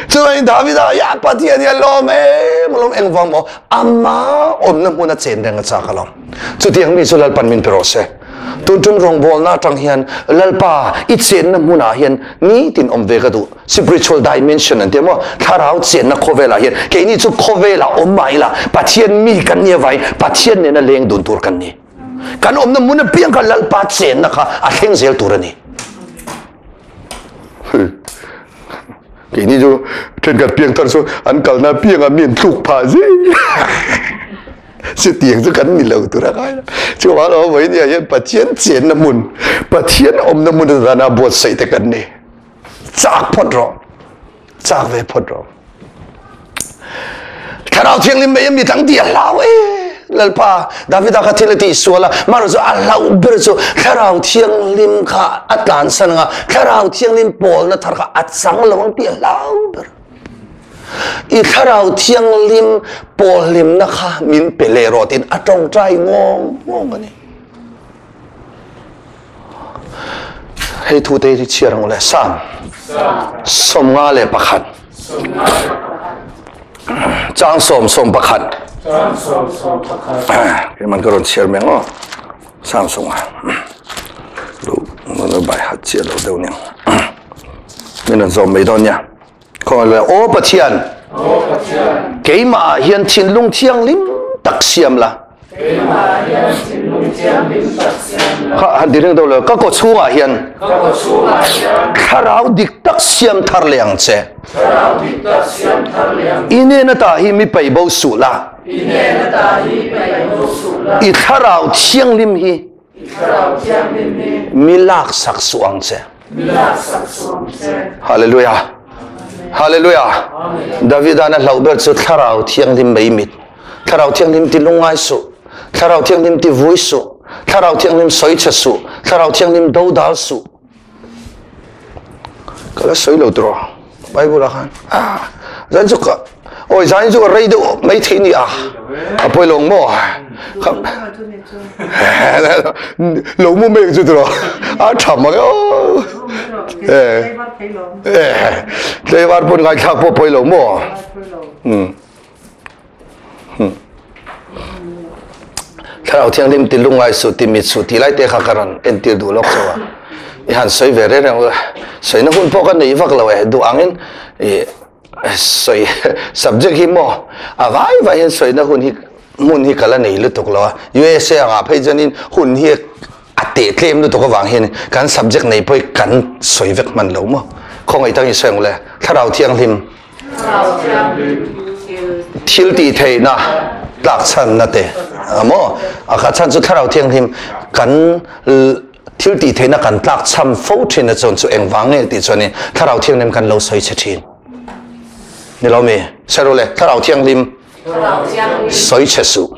Chuan Davida ya Pathian hi a lawm em alawm engvang maw ama awmna hmun a chen reng a chak alawm. Chutiang mi chu Lalpan min pe rawh se. Tun tum rawngbawlna atang hian Lalpa i chenna hmunah hian nitin awm ve ka duh. Spiritual dimension an ti maw? Thlarau chenna khawvelah hian keini chu khawvelah awm mah ila Pathian mi kan nia vai Pathian nena leng dun tur kan ni. Kan awmna hmun apiang kha Lalpa chenna kha a thleng zel tur a ni. Keini chu thenkhat piangthar chu an kalna piangah mi an tluk phah zel. Chutiang chu kan ni lo tur a ngai lo. Chuvang lo vawiin ah hian Pathian chenna hmun, Pathian awmna hmun atana buatsaih te kan ni. Chak phawt rawh. Chak ve phawt rawh. Thlarau Thianghlim mai a mi dang tih a hlau e. Lalpa, Davida kha thil a tih sual a, marawh chu a hlauh ber chu Thlarau Thianghlim kha a tlansan anga Thlarau Thianghlim pawlna thar kha a chang lo ang tih a hlau ber. I Thlarau Thianghlim pawlhlimna kha min pe leh rawh tiin a tawngtai ngawng ngawng a ni. Hei thu te hi chhiar ang le Sam 51 chang 11 Keman ka rawn chhiar mai ang aw Sam 50 lo lo bai hat chiah lo deuh nia min rawn zawm mai dawn nia. Khawngaih le, Aw Pathian, keimah ah hian thinlung thianghlim tak siam la. Kha han ti reng deuh lo, ka kaw chhungah hian thlarau dik tak siam thar leh ang che. I nen ata hi mi paih bo suh la. I thlarau thianghlim hi mi lak sak suh ang che. Hallelujah. Hallelujah. David an a hlauh ber chu thlarau thianghlim mei mit. Thlarau thianghlim ti lungngai suh. Thlarau thianghlim ti vui suh. Thlarau thianghlim sawi chhe suh. Thlarau thianghlim dodal suh. Ka la sawi lo tiraw Bible ah khan. Ah, zan chu ka oi zan chu ka rei deuh mai thei ni a. A pawi lo maw? Lo mu mek chu tiraw a tha mang e aw. Eh, tlaivar pawn ngaithlak pawh pawi lo maw? Hmm. Hmm. Thlarau Thianghlim ti lungngai suh ti mit suh tih lai te kha ka rawn entir duh lawk chauh a. I han sawi ve reng reng sawina hun pawh ka nei vak lo e duh angin i sawi subject hi maw a vai vai hian sawina hun hi hmun hi ka la nei lutuk lo a. USA angah phei chuanin hun hi a teh tlem lutuk avang hian kan subject nei pawh hi kan sawi vek hman lo maw. Khawngaih tak in sawi ang le Thlarau Thianghlim Thil tih theihna tlakchhanna te maw a kha chhan chu Thlarau Thianghlim kan thil tih theihna kan tlakchham fo thin a chuan chu engvang nge tih chuanin Thlarau Thianghlim kan lo sawi chhe thin. Ni lo mi? Sawi rawh le, Thlarau Thianghlim sawi chhe suh.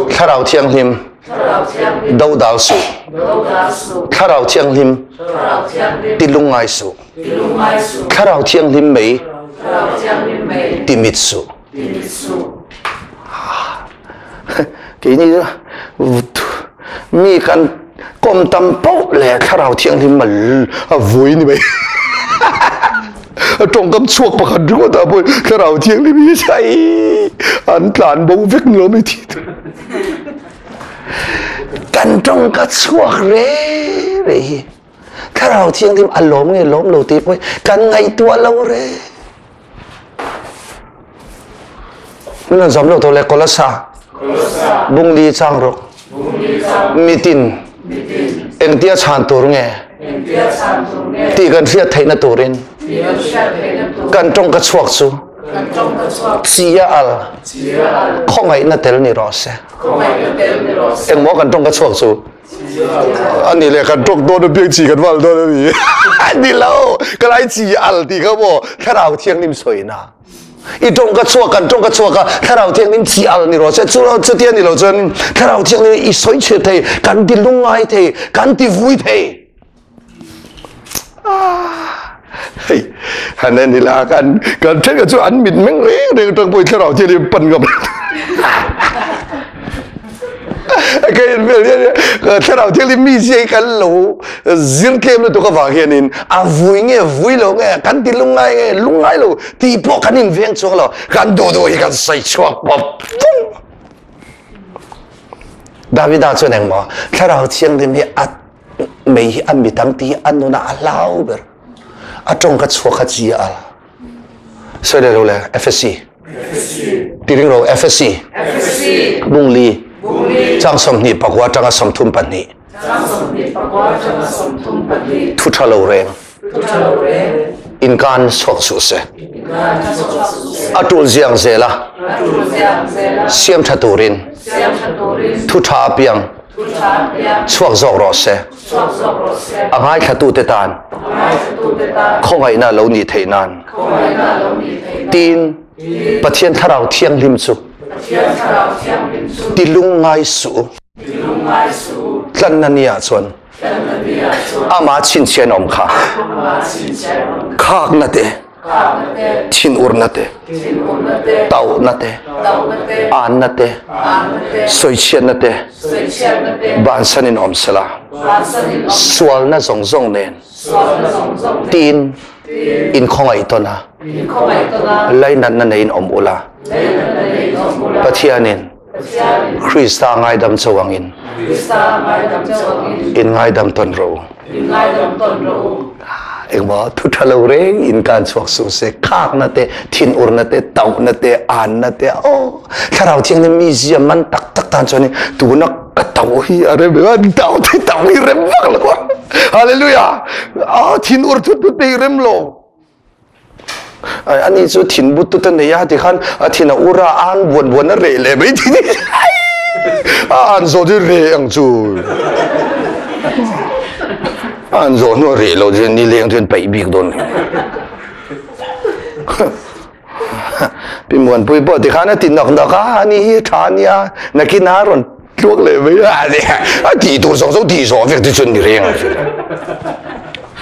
Thlarau Thianghlim dodal suh. Thlarau Thianghlim ti lungngai suh. Thlarau Thianghlim mei ti mit suh. Keini mi kan kawm tam poh leh Thlarau Thianghlim a vui ni mai. A tawngkam chhuak pakhat ringawt ah pawh Thlarau Thianghlim hi sai an tlan bo vek ni lo mai thi tur. Kan tawngka chhuak re re hi Thlarau Thianghlim a lawm nge lawm lo tih pawh kan ngaihtuah lo re. Min rawn zawm lo tawh le Kolasa bungli chang ruk mitin engtia chhan tur nge tih kan hriat theihna turin kan tawngka chhuak chu chia al khawngaihna tel ni rawh se. Engmaw kan tawngka chhuak chu Ani le kan tawk dawn a piang chi kan val dawn a ni. Ani lo, ka lai chi al ti kha maw Thlarau Thianghlim sawina. I tawng ka chhuak kan tawng ka chhuak a Thlarau Thianghlim chi al ni rawh se. Chu chutia ni lo chuan Thlarau Thianghlim i sawi chhe thei, kan ti lungngai thei, kan ti vui thei. Ah, hei, han en ila kan kan then ka chu an mit meng reng reng tang pawh Thlarau Thianghlim pan ngam. Ka in vel hian Thlarau Thianghlim mi zia hi kan lo zir tlem lutuk avang hianin a vui nge vui lo nge kan ti lungngai nge lungngai lo tih pawh kan inveng chuang lo kan duh duh hi kan sawi chhuak pawp pum. Davida chuan engmaw Thlarau Thianghlim hi a mei hi a mit ang tih hi a nunah a hlau ber. A tawng kha chhuak kha chi a al. Sawi leh lo le FSC. Tiring ro FSC. Bungli. Chang 24 atanga 32. Thu tha lo reng. Inkan chhuak suh se. A tul ziang zela. Siam tha turin. Thu tha apiang. Chhuak zawk rawh se. A ngaithlatute tan khawngaihna lo nih theih nan. Tin, Pathian Thlarau Thianghlim chu ti lungngai suh u. Tlanna ni ah chuan amah chhinchhiah awm kha khakna te, thinurna te, tauhna te, anna te, sawichhiatna te bansan in awm sela. Sualna zawng zawng nen tiin inkhawngaih tawn a, lainatna neiin awm ula. Pathianin Krista ngaidam cho angin in ngaidam tawn rawh u. Engmaw thu tha lo reng in kan chhuak suh se khakna te thinurna te tauhna te anna te aw thlarau thianghlim mi zia man tak tak tan chuan tuna ka tau hi a rem an tau te tau hi rem vak lo hallelujah a thinur thut thut te rem lo ani chu thin but tu te nei a ti khan a thin a ura an buan buan a re le mai ti a an zo chu re ang chu an zo hnu re lo chu ni leng chuan paih bik dawn pi muan pui pawh ti khan a ti nak nak a ani hi tha ania nakin a rawn tluak leh mai a ni a tih tur zawng zawng tih zawh vek te chuan ni reng ang chu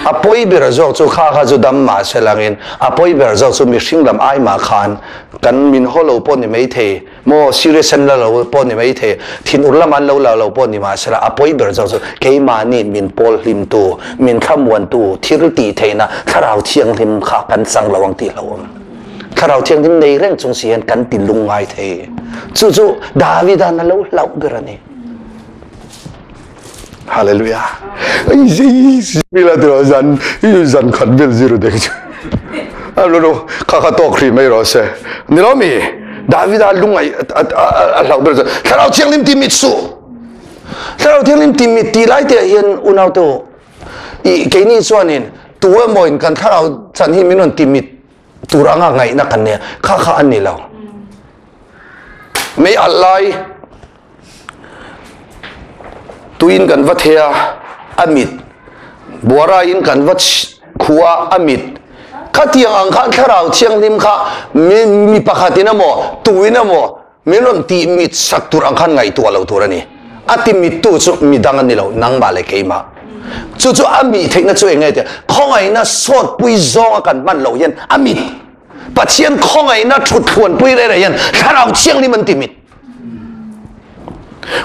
a pawi ber zawk chu kha kha chu dam mah se langin a pawi ber zawk chu mihring lam ai mah khan kan min haw lo pawh ni mai thei maw serious an la lo pawh ni mai thei thinur lam an lo la lo pawh ni mah sela a pawi ber zawk chu keimahni min pawl hlim tu min thlamuan tu thil tih theihna thlarau thianghlim kha kan chang lo ang tih hlauhawm Thlarau Thianghlim nei reng chung si hian kan ti lungngai thei. Chu chu Davidan a lo hlauh ber a ni. Hallelujah. Mila tiro zan zan khat vel zero dek chu. Alo no kha kha tok hri mai ro se. Ni lo mi Davida lungai a hlauh ber chu Thlarau Thianghlim ti mit su. Thlarau Thianghlim ti mit ti lai te hian unau te I keini chuanin tu emaw in kan thlarau chan hi min rawn ti mit tur anga ngaihna kan nei kha kha an ni lo. Mei alh lai tuin kan va thea a mit buara in kan va khua a mit khatiang ang khan thlarau thianghlim kha mi mi pakhatin emaw tuin emaw Min rawn tih mit sak tur ang khan ngaihtuah lo tur a ni. A ti mittu chu midang an ni lo, nangmah leh keimah. Chu chu a mih theihna chu eng nge tia khawngaihna sawtpui zawnga kan hman loh hian a mit. Pathian khawngaihna thuthluanpui reh reh hian Thlarau Thianghlim an ti mit.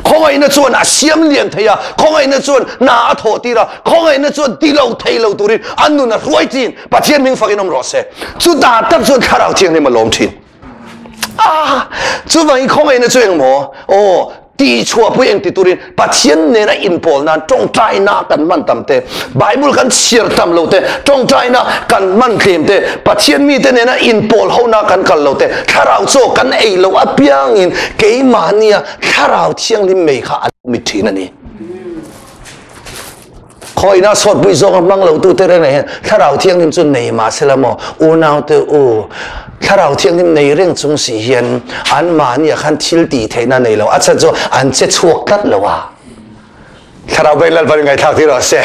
Khawngaihna chuan a siam lian thei a, khawngaihna chuan hna a thawh tir a, khawngaihna chuan ti lo thei lo turin a nun a hruai thin. Pathian hming fakin awm rawh se. Chutah tak chuan Thlarau Thianghlim a lawm thin. Ah, chuvangin khawngaihna chu engmaw? Aw, tih chhuahpui eng ti turin Pathian nena inpawl nan tawngtaina kan hman tam te, Bible kan chhiar tam lo te, tawngtaina kan hman tlem te, Pathian mite nena inpawl hona kan kal lo te, thlarau chaw kan ei lo apiangin keimahnia thlarau thianghlim mei kha a lo mit thin a ni. Khawina sawtpui zawk a hmang lo tu te reng hian thlarau thianghlim chu nei mah sela maw unau te u thlarau thianghlim nei reng chung si hian an mahni ah khan thil tih theihna nei lo a chhan chu an che chhuak tlat lo a thlarau beng lalpa ngaihthlak tir rawh se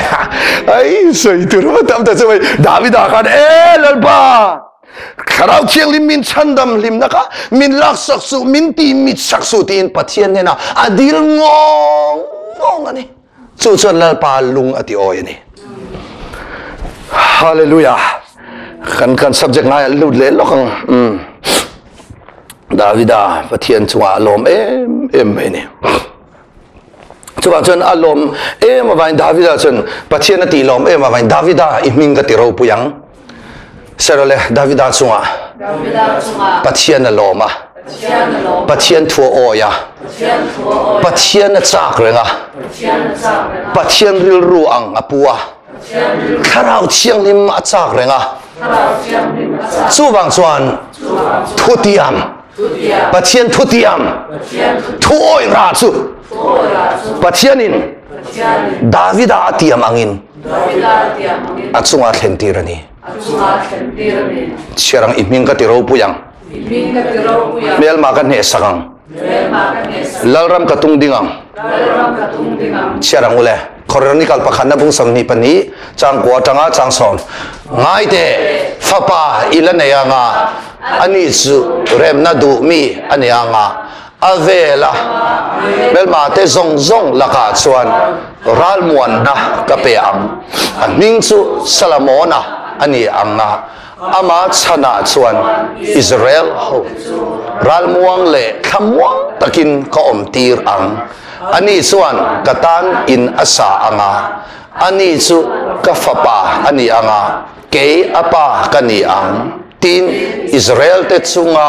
ai sawi tur va tam ta chu mai Davida khan e lalpa thlarau thianghlim min chhandam hlimna kha min laksak suh min ti mit sak suh tiin Pathian hnenah a dil ngawng ngawng a ni. Chu chuan Lalpa lung a ti awi a ni. Hallelujah. Kan kan subject ngai lut leh lawk ang. Davida Pathian chungah a lawm em em mai ni. Chuvang chuan a lawm em avangin Davida chuan Pathian a tih lawm em avangin Davida i hming ka ti ropui ang. Serale Davida chungah Pathian a lawm a. Pathian thu a awi a. Pathian a chak reng a. Pathian rilru ang a pu a. Thlarau Thianghlim a chak reng a. Chuvang chuan thutiam, Pathian thutiam, thu awih rah chu Pathianin Davida a tiam angin a chungah thlen tir a ni. Chhiar ang, i hming ka ti ropui ang. Hmelma ka hnehsak ang. Lalram ka tung ding ang. Chhiar ang ule. Chronicles pakhatna bung 22 chang kua atanga chang sawm. Ngai teh, fapa i la nei anga, ani chu remna duh mi a ni anga, a vela hmelma te zawng zawng lakah chuan ralmuanna ka pe ang. A hming chu Salamona a ni anga, Ama chhanah chuan Israel ho ralmuang leh thlamuang takin ka awmtir ang. Ani chuan ka tan in a sa ang a, ani chu ka fapa a ni ang a, kei a pa ka ni ang, tiin Israel-te chunga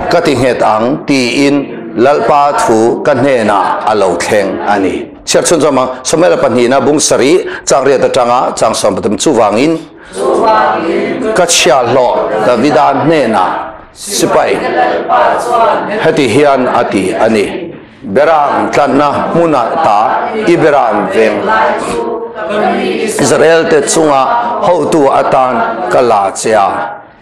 ka ti nghet ang, tiin Lalpa thu ka hnenah a lo thleng a ni. Chhiar chhun zawm ang, Samuela pahnihna bung sarih chang riat atanga chang 13 chuvangin ka chhiahhlawh Davida hnenah sipai heti hian a ti a ni, Beram tlanna hmunah ta i beram veng Israelte chunga hotu atan ka la che a,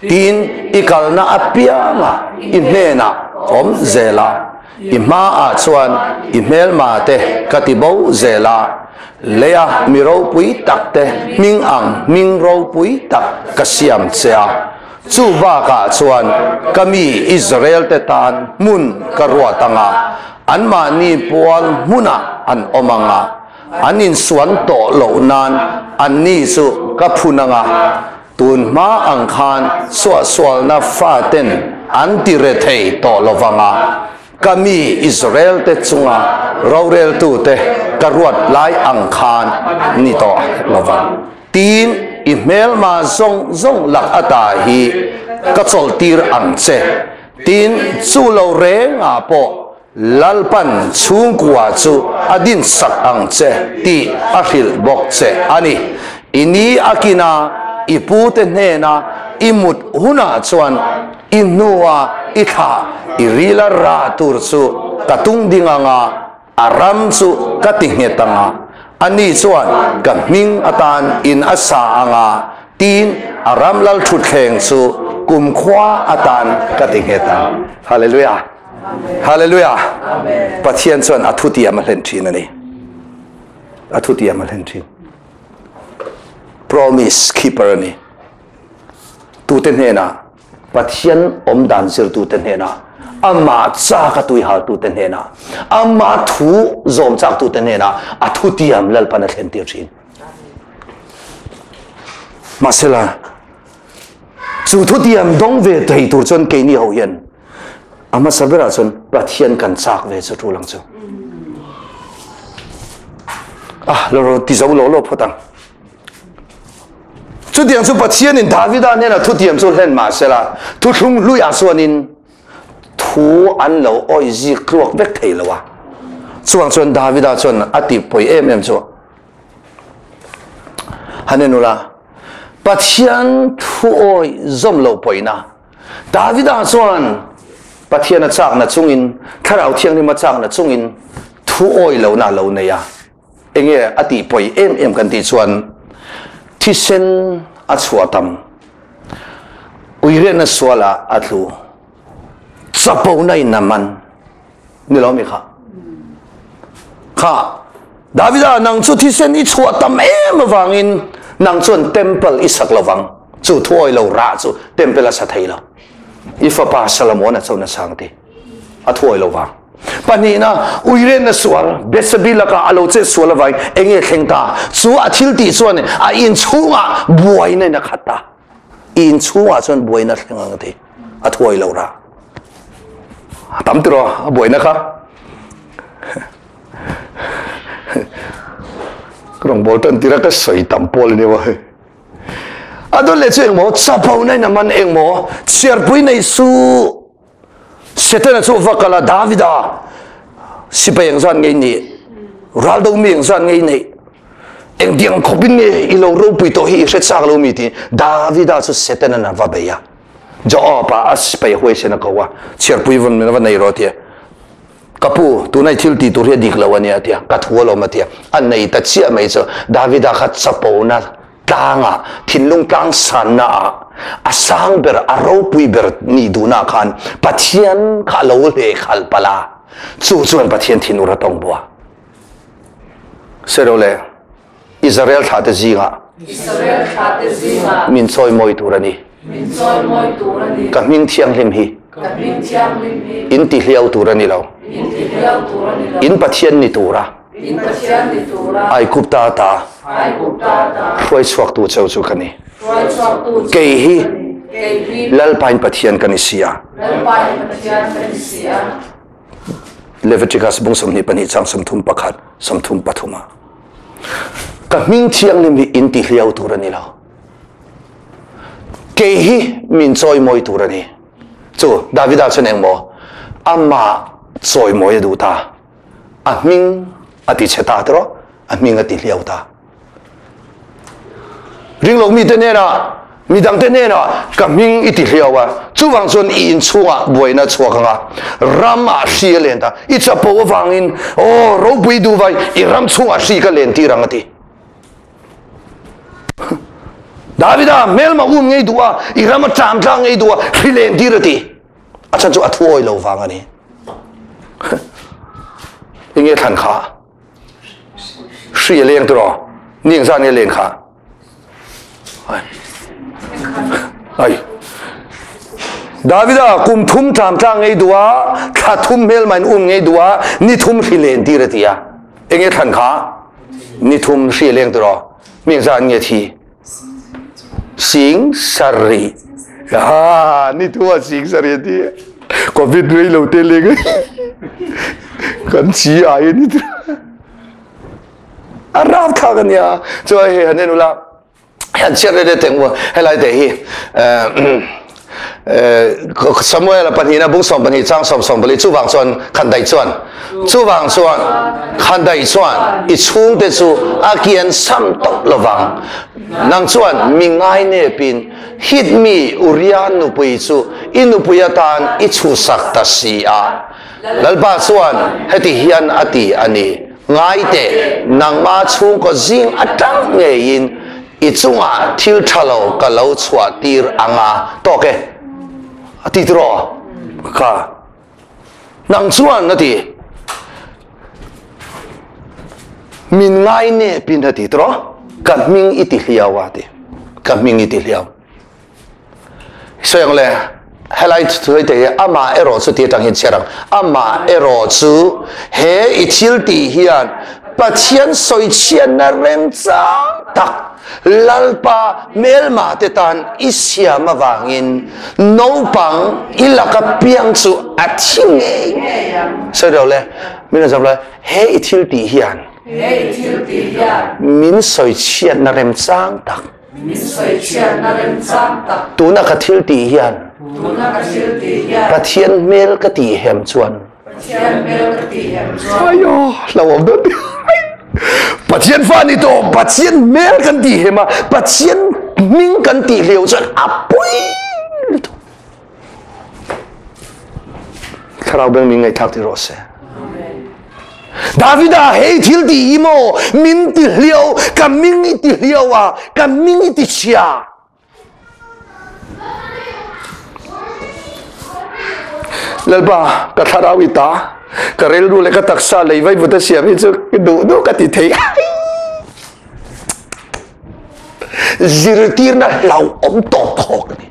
Tin, i kalna apiangah i hnenah awm zel a, i hmaah chuan i hmelmate ka ti bo zel a, leia mi ropui takte hming ang hming ropui tak ka siam che a. Chu bakah chuan ka mi Israelte tan hmun ka ruat ang a, anmahni pual hmunah an awm ang a, an insuan tawh loh nan anni chu ka phun ang a. Tun hma ang khan suahsualna faten an ti re thei tawh lo vang a, ka mi Israel-te chunga roreltute ka ruat lai ang khan ni tawh lo vang. Tin, i hmelma zawng zawng lak ata hi ka chawlhtir ang che. Tin, chu lo rengah pawh Lalpan chhungkua chu a dinsak ang che tih a hrilh bawk che a ni. I ni a kina i pute hnena i mut hunah chuan i hnua i thlah i rila rah tur chu ka tung ding ang a, a ram chu ka ti nghet ang a, ani chuan ka hming atan in a sa ang a, tiin a ram lal thutthleng chu kumkhua atan ka ti nghet ang. Hallelujah! Hallelujah! Pathian chuan a thutiam a hlen thin a ni. A thutiam a hlen thin. Promise keeper a ni. Tute hnena Pathian awm dan zirtute hnena ama chak a tuihaltute hnena ama thu zawm chaktute hnena a thutiam Lalpan a thlen tir thin. Mahsela chu thutiam dawng ve thei tur chuan keini ho hian A hmasa berah chuan Pathian kan chak ve chu tul ang chu. Ah, lo ro ti zo lo lo phawt ang. Chutiang chu Pathianin Davida hnena thutiam chu hlen mah sela, thuthlung hluiah chuanin thu an lo awih zik tluak vek thei lo a. Chuvang chuan Davida chuan a ti pawi em em chu. Hanenula, Pathian thu awih zawm lo pawina Davida chuan Pathian a chakna chungin, Thlarau Thianghlim a chakna chungin thu awi lohna a lo nei a. Enge a tih pawi em em kan tih chuan thisen a chhuah tam, uirenna sualah a tlu, chapona in a man ni lo mi kha. Kha Davida nang chu thisen i chhuah tam em avangin nang chuan temple i sak lovang. Chu thuawi lo rah chu temple a sa thei lo. I fapa Solomon a chona sang ti. A thuawi lo vang. Pahnihna, uirenna sual, Betsabe laka a lo chet sual avangin enge thleng ta? Chu a thil tih chuan a inchhungah buaina in a khat ta. I inchhungah chuan buaina thleng ang a ti. A thuawi lo rah. A tam tiraw a buaina kha. Ka rawn bawl tan tir a ka sawi tam pawl a ni maw. A dawt leh chu engmaw chapo na in a man engmaw chhiarpui nei suh. Setana chu va kal a, Davida sipai engzat nge i nih? Raldo mi engzat nge i neih? Engtiang khawpin nge i lo ropui tawh hi i hre chak lo mi tiin Davida chu Setana'n a va bei a. Joab-a a sipai huaisen a ko a, chhiarpui vawn min va nei rawh a ti a. Ka pu, tuna i thil tih tur hi a dik lo a nia a ti a, ka thu alawm a ti a. A nei ta chiah mai chu Davida kha chapona tlangah, thinlung tlang sannaah, a sang ber, a ropui ber nih duhnaah khan Pathian kha a lo hlehkhalh palh a, chu chuan Pathian thinur a tawng bawk a. Sawi le, Israel thlahte zingah Israel thlahte zingah min chawimawi tur a ni. Min chawimawi tur a ni. Ka hming thianghlim hi Ka hming thianghlim hi in tihliau tur a ni lo. In tihliau tur a ni lo. In Pathian ni tura In Pathian ni tura Aigupta ata Aigupta ata hruai chhuaktu cheu chu ka ni. Hruai chhuaktu cheu Kei hi ka ni. Kei hi Lalpain Pathian ka ni si a. Lalpain Pathian ka ni si a. Leviticus bung 22 chang 31 33 ah ka hming thianghlim hi in tihliau tur a ni lo. Kei hi min chawimawi tur a ni. Chu Davida chuan engmaw amah chawimawi a duh ta. A hming a ti chhe ta tiraw, a hming a ti hliau ta. Ringlo mite hnenah, midangte hnenah ka hming i ti hliau a, chuvang chuan i inchhungah buaina a chhuak ang a, ramah hri a len ta. I chapo avangin, aw ropui duhvai, i ram chhungah hri ka len tir ang a ti. Davida hmelma um ngei duh a, i ram a ṭam tlang ngei duh a, hri len tir a ti. A chhan chu a thu awi lo vang a ni. Enge thlan kha? Hri a leng tiraw? Ni engzat nge len kha? Ai. Davida kum thum tlam tlang ngei duh a, thla thum hmel main um ngei duh a, ni thum hri len tir a ti a. Enge thlan kha? Ni thum hri a leng tiraw? Mi engzat nge thi? Sing sarih. Ha, ni thum ah sing sarih a ti. Covid rei lo te leng kan chi ai ni a rap thlak a nia. Chuan hei han en ula han chhiat re re teng u helai te hi Samuel pahnihna bung 12 chang 14 chuvang chuan khandaih chuan chuvang chuan khandaih chuan i chhungte chu a kian sam tawh lovang nang chuan mi ngai nepin hit mi Uria nupui chu i nupui atan i chhusak ta si a Lalpa chuan heti hian a ti a ni ngai teh nangma chhungkaw zing atang ngeiin I chungah thil tha lo ka lo chhuah tir ang a, tawk e, a ti tiraw? Kha nang chuan a ti, min ngai nepin a ti tiraw? Ka hming i ti hliau a ti, ka hming i ti hliau. Sawi ang le, helai thusawi te hi amah erawh chu ti atang hian chhiar ang, amah erawh chu he i thil tih hian Pathian sawichhiatna remchang tak Lalpa hmelma te tan i siam avangin naupang i laka piang chu a thi ngei ngei ang. Sawi lo le, min rawn zam lo, he i thil tih hian min sawichhiatna remchang tak Min sawi chhiatna remchang tak. Tuna ka thil tih hian. Tuna ka thil tih hian. Pathian hmel ka tih hem chuan. Pathian hmel ka tih hem chuan. Ayo, hlauhawm dawn ti. Pathian fa ni tawh, Pathian hmel kan tih hem a, Pathian hming kan tih hleuh chuan a pui lutuk. Thlarau beng min ngaihthlak ti rawh se. Davida hei thil ti hi maw min ti hliau ka ming i ti hliau a ka ming i ti chhia. Lalpa ka thlarau i ta ka rilru leh ka taksa lei vai vut a siam hi chu duh duh ka ti thei. Zirtirna hlauhawm tawp khawk a ni.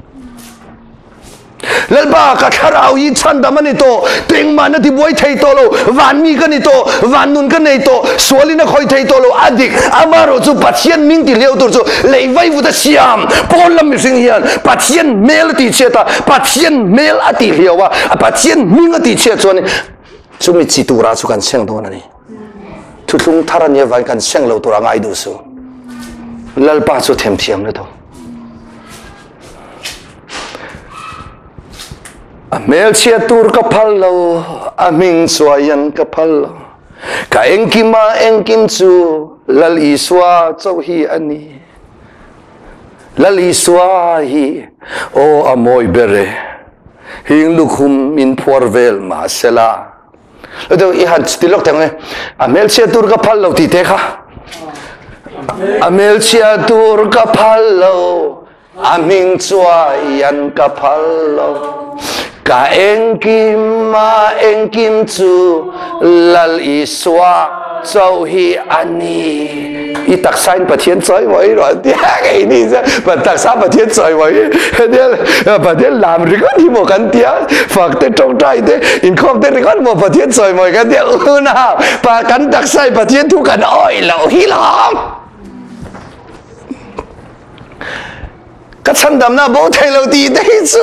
Lalpa ka thlarau hi chhandam a ni tawh, tengmah na tibuai thei tawh lo, van mi ka ni tawh, van nun ka nei tawh, sualin a khawih thei tawh lo, a dik, amaherawh chu Pathian ming ti hliau tur chu lei vaivut a siam, pawn lam mihring hian Pathian hmel a tihchhiat a, Pathian hmel a tihhliau a, Pathian hming a tihchhiat chuan chumi chi turah chu kan seng dawn a ni. Thuthlung thar a nia vain kan seng lo tur a ngai duh su. Lalpa chu themthiam lutuk. A hmelchhia tur ka phal lo, a hming chuaian ka phal lo. Ka engkima engkim chu Lal Isua chauh hi a ni. Lal Isua hi aw a mawi ber e, hing lukhum min phuar vel mahsela. Lo i han ti lawk teng e, a hmelchhia tur ka phal lo tih te kha. A hmelchhia tur ka phal lo, a hming chuaian ka phal lo. Ka engkim a engkim chu Lal Isua chauh hi a ni. I taksa in Pathian chawimawi rawh an ti a, kei ni chuan taksa Pathian chawimawi hi Pathian lam ringawt hi maw kan ti a, fak te tawngtai te inkhawm te ringawt maw Pathian chawimawi kan ti a, unau kan taksa in Pathian thu kan awih loh hi lawm. Ka chhandamna bo thei lo tih te hi chu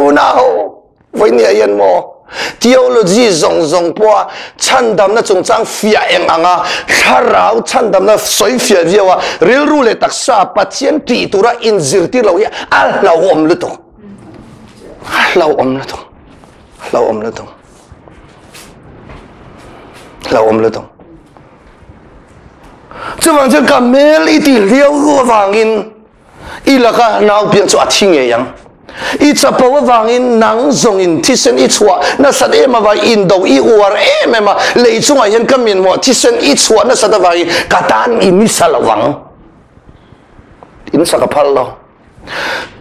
unau vawinia hian maw theology zawng zawng pawha chhandamna chungchang fiah eng anga thlarau chhandamna sawi fiah viau a rilru leh taksa Pathian tih tura inzirtir lo hi a hlauhawm lutuk a hlauhawm lutuk hlauhawm lutuk hlauhawm lutuk Chuvang chuan ka hmel i ti hliau ru avangin i laka nau piang chu a thi ngei ang. I chapo avangin nang zawngin thisen i chhuah nasat em avang indo i uar em em a, lei chungah hian ka minmawh thisen i chhuah nasat avangin ka tan i nisa lo vang. In sak a phal lo.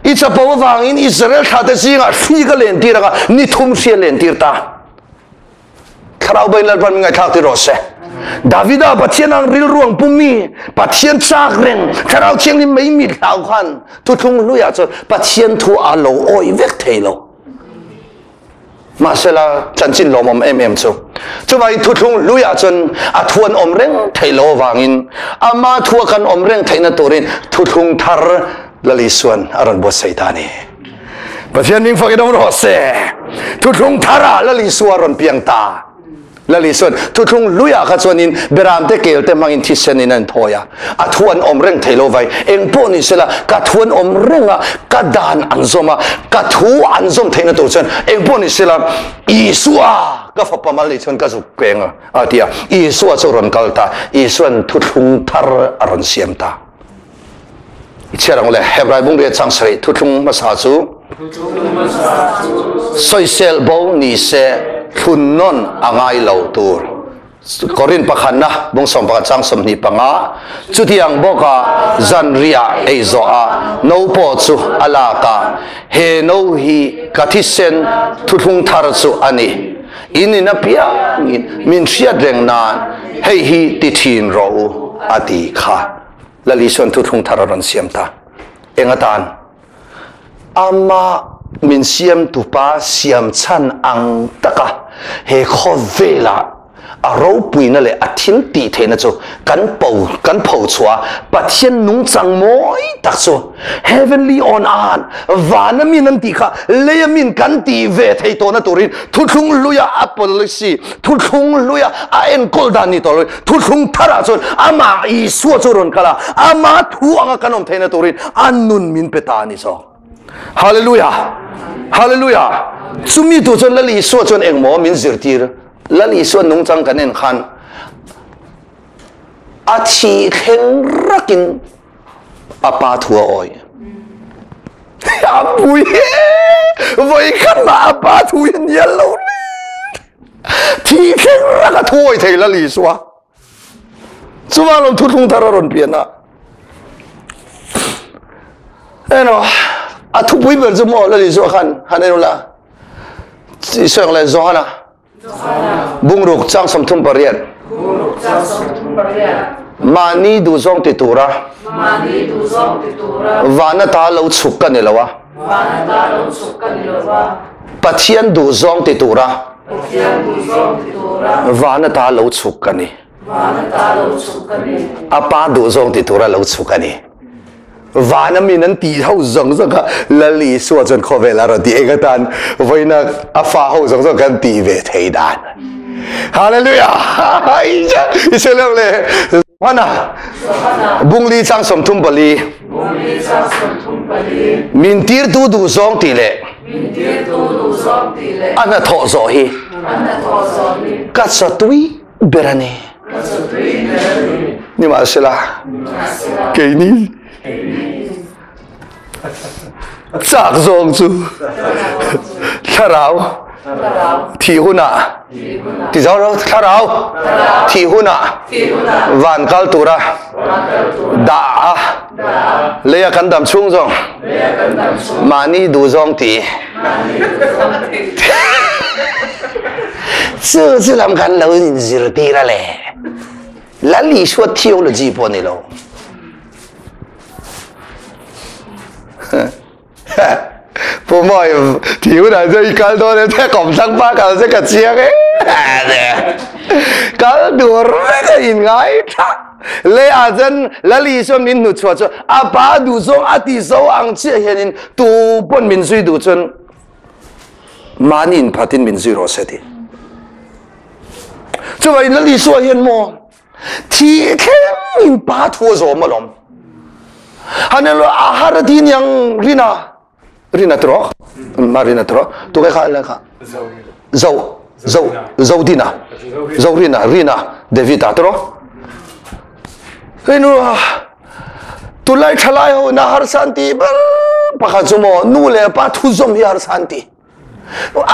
I chapo avangin Israel thlate zingah hri ka lentir anga ni thum hri a lentir ta. Thlarau bain Lalpan min ngaihthlak ti rawh se. Davida Pathian ang rilru ang pumi Pathian chak reng Thlarau Thianghlim mei mit hlau khan thuthlung hluiah chuan Pathian thu a lo awih vek thei lo. Mahsela chanchin lawmawm em em chu chuvangin thuthlung hluiah chuan a thu an awm reng thei lo avangin ama thu a kan awm reng theihna turin thuthlung thar Lal Isuan a rawn buatsaih ta a ni. Pathian hming fakin awm rawh se. Thuthlung tharah Lal Isua rawn piang ta. Lal Isuan thuthlung hluiah kha chuanin beramte kelte hmangin thisen in an thawi a. A thu an awm reng thei lo vai. Eng pawh ni sela ka thu an awm reng a, ka dan an zawm a, ka thu an zawm theihna tur chuan eng pawh ni sela Isua ka fapa mal nih chuan ka zuk peng a a ti a. Isua chu rawn kal ta. Isuan thuthlung thar a rawn siam ta. I chhiar ang le Hebrai bungria chang sarih thuthlung hmasa chu soisel bo ni se thlun non a ngai lo tur Korin pakhatna bung sawm pakhat chang 25 chutiang bawka zanriah ei zawh a no pawh chu a lak a he no hi ka thisen thuthlung thar chu a ni in in apiangin min hriat reng nan hei hi ti thin rawh u a ti kha Lal Isuan thuthlung thar a rawn siam ta. Eng atan? Ama min siam tupa siam chhan ang taka he khawvela a ropuina leh a thil tih theihna chu kan po kan pho chhuah Pathian nungchang mawi tak chu heavenly on earth vana min an tih kha leia min kan tih ve thei tawhna turin thuthlung hluia a policy thuthlung hluia a enkawl dan ni tawh lo Thuthlung tharah chuan amah Isua chu rawn kal a, ama thu anga kan awm theihna turin a nun min pe ta a ni zawk. Hallelujah! Hallelujah! Chumi tur chuan Lal Isua chuan engmaw min zirtir? Lal Isua nungchang kan en khan a thih thleng rakin a pa thu a awih. A pui e! Vawi khat mah a pa thu hi a nial lo le. Thi thleng rak a thuawi thei Lal Isua. Chuvang lo thuthlung thar a rawn pian a. Eno, a thupui ber chu maw Lal Isua khan han en ula. Isua le Johana. Bungruk chang 38. Mahni duhzawng ti tura. Vana ta lo chhuk ka ni lo a. Pathian duhzawng ti tura. Van ata lo chhuk ka ni. A pa duhzawng ti tura lo chhuk a ni. Van a min an tih ho zawng zawng kha Lal Isua chuan khawvel a rawn ti eng atan vawiina a fa ho zawng zawng khan tih ve thei dan. Hallelujah! I hre lo le. Hana bungli chang 34. Min tirtu duhzawng tih leh. Min tirtu duhzawng tih leh. A hnathawh zawh hi. A hnathawh zawh hi. Ka chawtui ber a ni. Ka chawtui ber a ni. Nimahsela. Nimahsela. Keini. Keini. Chak zawng chu. Thlarau. Thih hunah. Ti zo ro thlarau. Thih hunah. Van kal tura. Dah a. Leia kan dam chhung zawng. Mahni duh zawng ti. Chu chu lam kan lo inzirtir a le. Lal Isua theology pawh ni lo. Pu Mawi thi hunah chuan i kal dawn em te kawmthlang pa kal che ka chiang e kal tur vek a in ngai tha le ah chuan Lali chuan min hnu chhuah chu a pa duh zawng a ti zo ang chiah hianin tu pawn min zui duh chuan mahni inphatin min zui rawh se ti chuvangin Lali Isua hian maw Thi thleng in pa thu a zawm alawm. Hanen lo a har ti niang rina rina tro ma rina tro tu kai kha la kha zo zo zo dina zo rina rina David a tro inu tulai thalai ho na har santi ber pakhat chu mo nu le pa thu zom hi har santi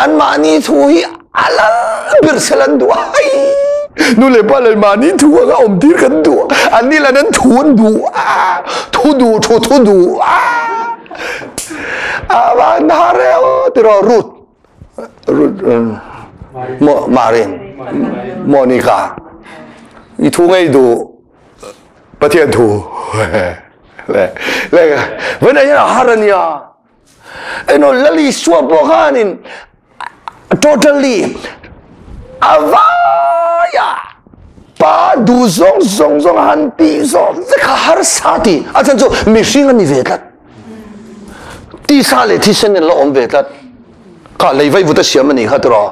Anmahni thu hi a lal ber sel an duh a, hei nu le pa le mahni thu anga awm tir kan duh a, anni lan an thu an duh a, thu duh thu thu duh a, a van har e aw tiraw Ruth Ruth mo Marin Monica i thu ngei duh Pathian thu le le van hian a har ania. Eno Lal Isua pawh khanin totally avaya pa duh zawng zawng zawng han tih zawng vek kha harsa ti a chhan chu mihring a ni ve tlat tisa leh thisen in la awm ve tlat kha lei vai vut a siam a nih kha tiraw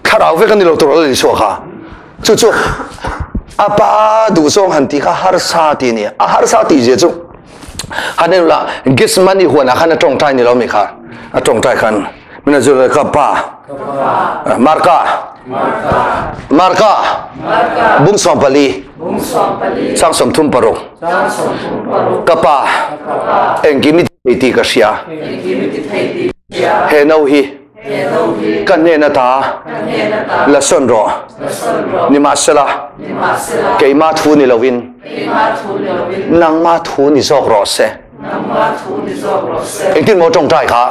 thlarau vek a ni lo tur Lal Isua kha chu chu a pa duh zawng han tih kha harsa ti ni a harsa tih zia chu han en la Gethsemane huan ah khan a tawngtai ni lo mi kha a tawngtai khan mina zu ka pa Marka Marka bung 14 sang 36 ka pa engkim i ti ka hria he no hi Ka hnen ata la sawn rawh. Nimahsela, keimah thu ni loin nangmah thu ni zawk rawh se. Engtin maw tawngtai kha?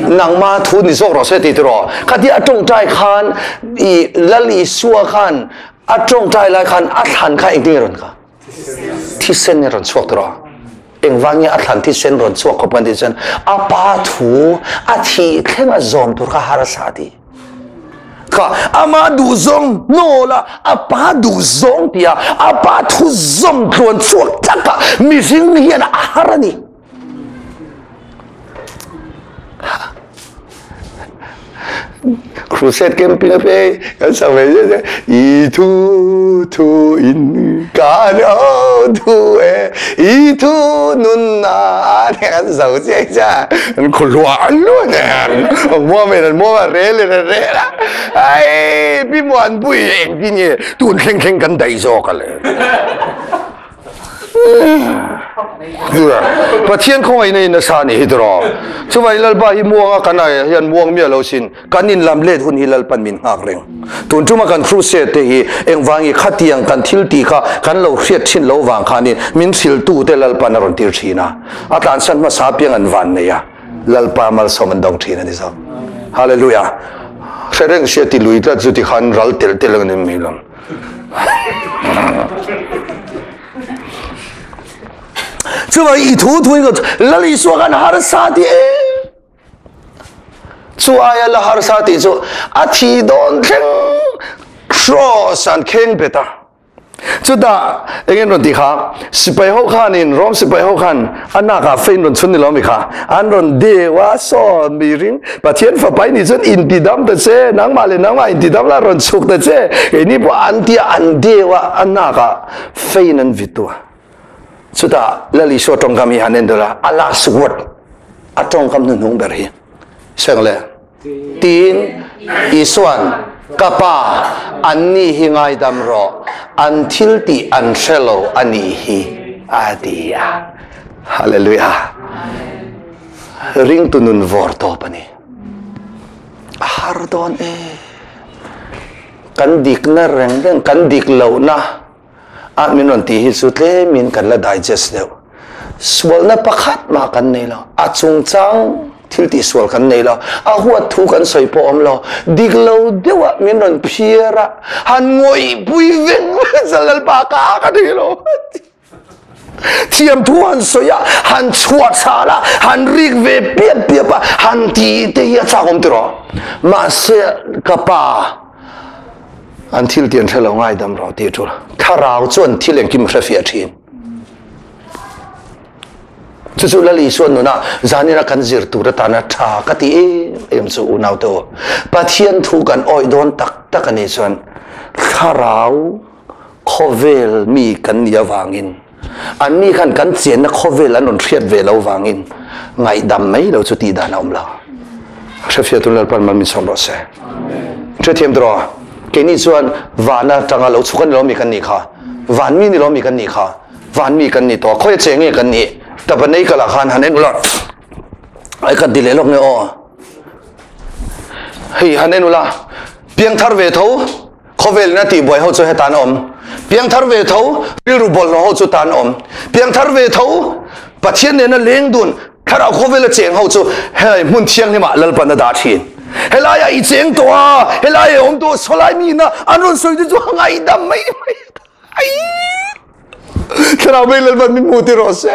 Nangmah thu ni zawk rawh se ti tiraw? Khatia a tawngtai khan i Lal Isua khan a tawngtai lai khan a thlan kha engtin nge rawn kha? Thisen in rawn chhuak tiraw? Engvang nge a thlan thisen rawn chhuak khawp kan tih chuan a pa thu a thih thleng a zawm tur kha harsa ti. Kha ama duh zawng hnawl a, a pa duh zawng tia a pa thu zawm tluan chhuak tak a mihring hian a har a ni. Crusade camping a pe kan sak ve zet zet i thu thu in kan o thu e i thu nun na ne kan zo che cha an khu lua lua ne mua me an mua re le re re la ai pi muan pui eng ti nge tun thleng thleng kan dai zawk a le Pathian khawngaihna in nasa ni hi tiraw. Chuvai Lalpa hi muanga kan ai hian muang miah lo sin kan in lam let hun hi Lalpan min nghak reng. Tun tuma kan crusade te hi engvangi khatiang kan thil ti kha kan lo hriat thin lo vang khanin min hriltu te Lalpan a rawn tir thin a. A tlansan hmasa piang an van nei a. Lalpa malsawm an dawng thin a ni zawk. Hallelujah. Hre reng sia ti lui tlat chu ti khan ral tel tel ang ni mai lam. Chuva i thu thu in Lal Isua kan harsa ti e. Chu aia la harsa ti chu a thi dawn thleng cross an kheng bet a. Chutah engin rawn ti kha sipai ho khanin Rom sipai ho khan a nakah fein rawn chhun ni lo mi kha an rawn deu a saw mi ring Pathian fapai nih cun in ti dam ta che nangmah le nangmah in ti dam la rawn chuk ta che keini pawh an ti an deu a a nakah fein an vit tu a chutah Lal Isua tawngkam hi han en dawlh a a last word. A tawngkam hnuhnung ber hi seng le tin Isuan ka pa an ni hi ngaidam rawh an thil tih an hre lo a nih hi a ti a. Hallelujah. Ringtu nun vawr tawp a ni. A har dawn e. Kan dikna reng reng kan dik lohna a min rawn tih hi chu tlemin kan la digest deuh. Sualna pakhat mah kan nei lo. A chungchang thil tih sual kan nei lo. A huat thu kan sawi pawh awm lo. Dik lo deuhah min rawn phiar a, han ngawihpui veng veng Lalpa ka ka ti lo. Thiam thu han sawi a, han chhuah chhal a, han rik ve piap piap a, han ti te hi a chak awm tiraw. Mahse ka pa an thil ti an hre lo ngaidam rawh tih tul. Thlarau chuan thil engkim hre fiah thin. Chu chu Lal Isua nuna zanina kan zir tur atana tha ka ti em em chu unau te u. Pathian thu kan awih dawn tak tak a nih chuan thlarau khawvel mi kan nih avangin anni khan kan chenna khawvel an rawn hriat ve lo vangin ngaihdam mai lo chu tih dan a awm lo. Hrefiah tun Lalpan mal min sawm rawh se. Hrethiam tawh keini chuan van atanga lo chhuk a ni lo mi kan nih kha. Van mi ni lo mi kan nih kha. Van mi kan ni tawh. Khawi a che nge kan nih? Tapanei kal ah khan han en ula. Ai ka ti leh lawk nge aw. Hei han en ula. Piangthar ve tho Khawvel in a tihbuai ho chu hetan a awm. Piangthar ve tho, rilru bawlhhlawh ho chu tan a awm. Piangthar ve tho, Pathian nena leng dun, thlarau khawvel a cheng ho chu helai hmun thianghlimah Lalpan a dah thin. Helaiah i cheng tawh a, helaiah i awm tawh a, sawlai mi ina an rawn sawi te chu a ngaihdam mai mai a. Aii! Thlarau mei Lalpa min hmu ti rawh se.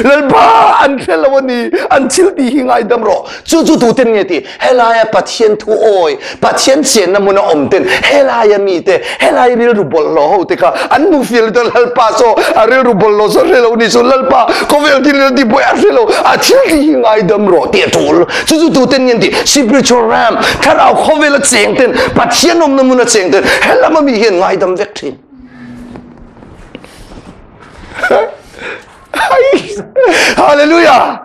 Lalpa an hre lo a ni, an thil ti hi ngaidam rawh. Chu chu tu ten nge ti? Helaia Pathian thu awi, Pathian chenna hmun a awm ten, helaia mi te, helai rilru bawlhhlawh ho te kha an hmu fil ta Lalpa saw a rilru bawlhhlawh saw hre lo ni chu Lalpa khawvel thil rilru ti buai a hre lo, a thil ti hi ngaidam rawh ti a tul. Chu chu tu ten nge ti? Spiritual realm, thlarau khawvel a cheng ten, Pathian awmna hmun a cheng ten, helama mi hian ngaidam vek thin. Hallelujah!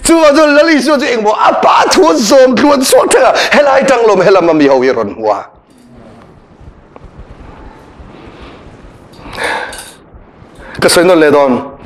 Chu wa chu Lal Isua chu engmaw a pa thu an sawm thu an suak theng a helai tang lawm helam a mi ho hi rawn hmu a. Ka sawi nawn leh dawn.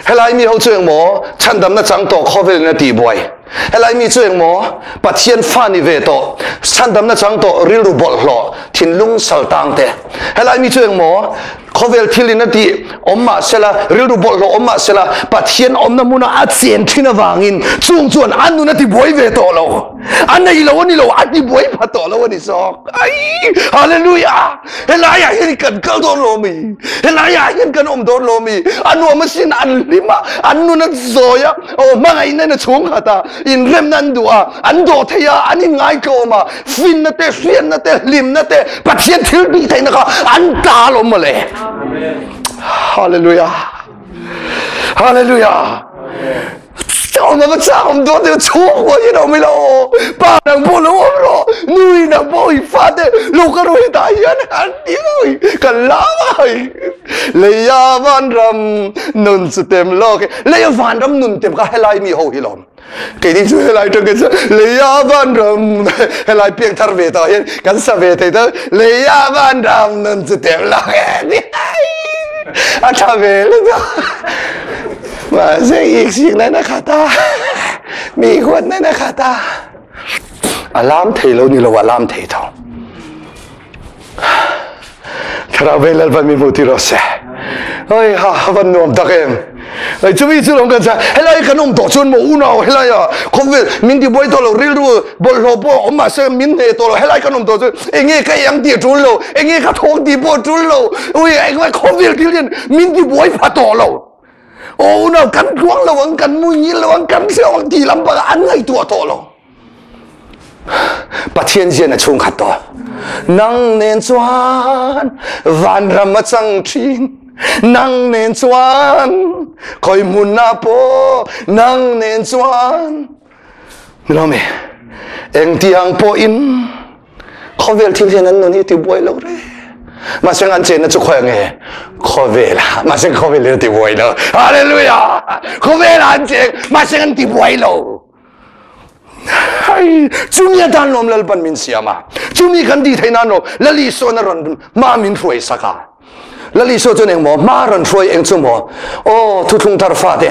Helai mi ho chu engmaw chhandamna chang tawh khawvel in a tih buai. Helai mi chu engmaw Pathian fa ni ve tawh chhandamna chang tawh rilru bawlhhlawh thinlung saltang te. Helai mi chu engmaw Khawvel thil in a tih awm mah sela, rilru bawlhhlawh awm mah sela, Pathian awmna hmuna a chen thin avangin chung chuan a nun a ti buai ve tawh lo. A nei lo a ni lo, a ti buai pha tawh lo a ni zawk. Ai! Hallelujah! Helaiah hian kan kal dawn lo mi? Helaiah hian kan awm dawn lo mi? A nuam asin an hlim a, an nun a zawi a, aw hmangaihna in a chhung khat a, inremna an duh a, an dawh thei a, an inngaithlawm a, finna te, hriatna te, hlimna te, Pathian thil tih theihna kha an ta alawm mawle. Hallelujah. Hallelujah. Chau ma chak om do te chu ko yi no mi lo pa nang bo lo om ro nui nang bo i fa te lo ka ro ta hian han ti oi ka la mai leia van ram nun chu tem lo ke leia van ram nun tem ka helai mi ho hi lom kei ni chu helai tang ke leia van ram helai piang thar ve ta hian kan sa ve thei ta leia van ram nun chu tem lo ke a tha ve le to mahse ik sik na na khata mi huat na na khata a lam thei lo ni lo a lam thei tho Thlarau vei Lalpan min hmuh ti rawh se. Oi ha van nuam tak em. Ai chumi chu long kan sa helai kan um tawh chuan mo unau helai a khawvel min ti buai tawh lo rilru bawlhhlawh pawh awm mahse min hneh tawh lo helai kan um tawh chuan enge ka ei ang tih a tul lo enge ka thawk tih pawh a tul lo ui enge khawvel thil hian min ti buai pha tawh lo aw unau kan tluang lo ang kan mu ngil lo ang kan hreh ang tih lam pang an ngaihtuah tawh lo. Pathian zian a chhungkhat tawh. Nang nen chuan vanram a chang thin. Nang nen chuan khoi hmun ah pawh nang nen chuan. Nilo mi engtiang pawhin khawvel thil hian an nun hi ti buai lo re. Mahse an chenna chu khawi nge? Khawvel ah. Mahse khawvel hian ti buai lo. Hallelujah! Khawvel ah an cheng mahse an ti buai lo. Hai, chumi atan lawm Lalpan min siam a. Chumi kan tih theih nan lawm Lal Isuan a rawn hma min hruai sak a. Lal Isua chuan engmaw hma rawn hruai eng chu maw? Aw, thuthlung thar fate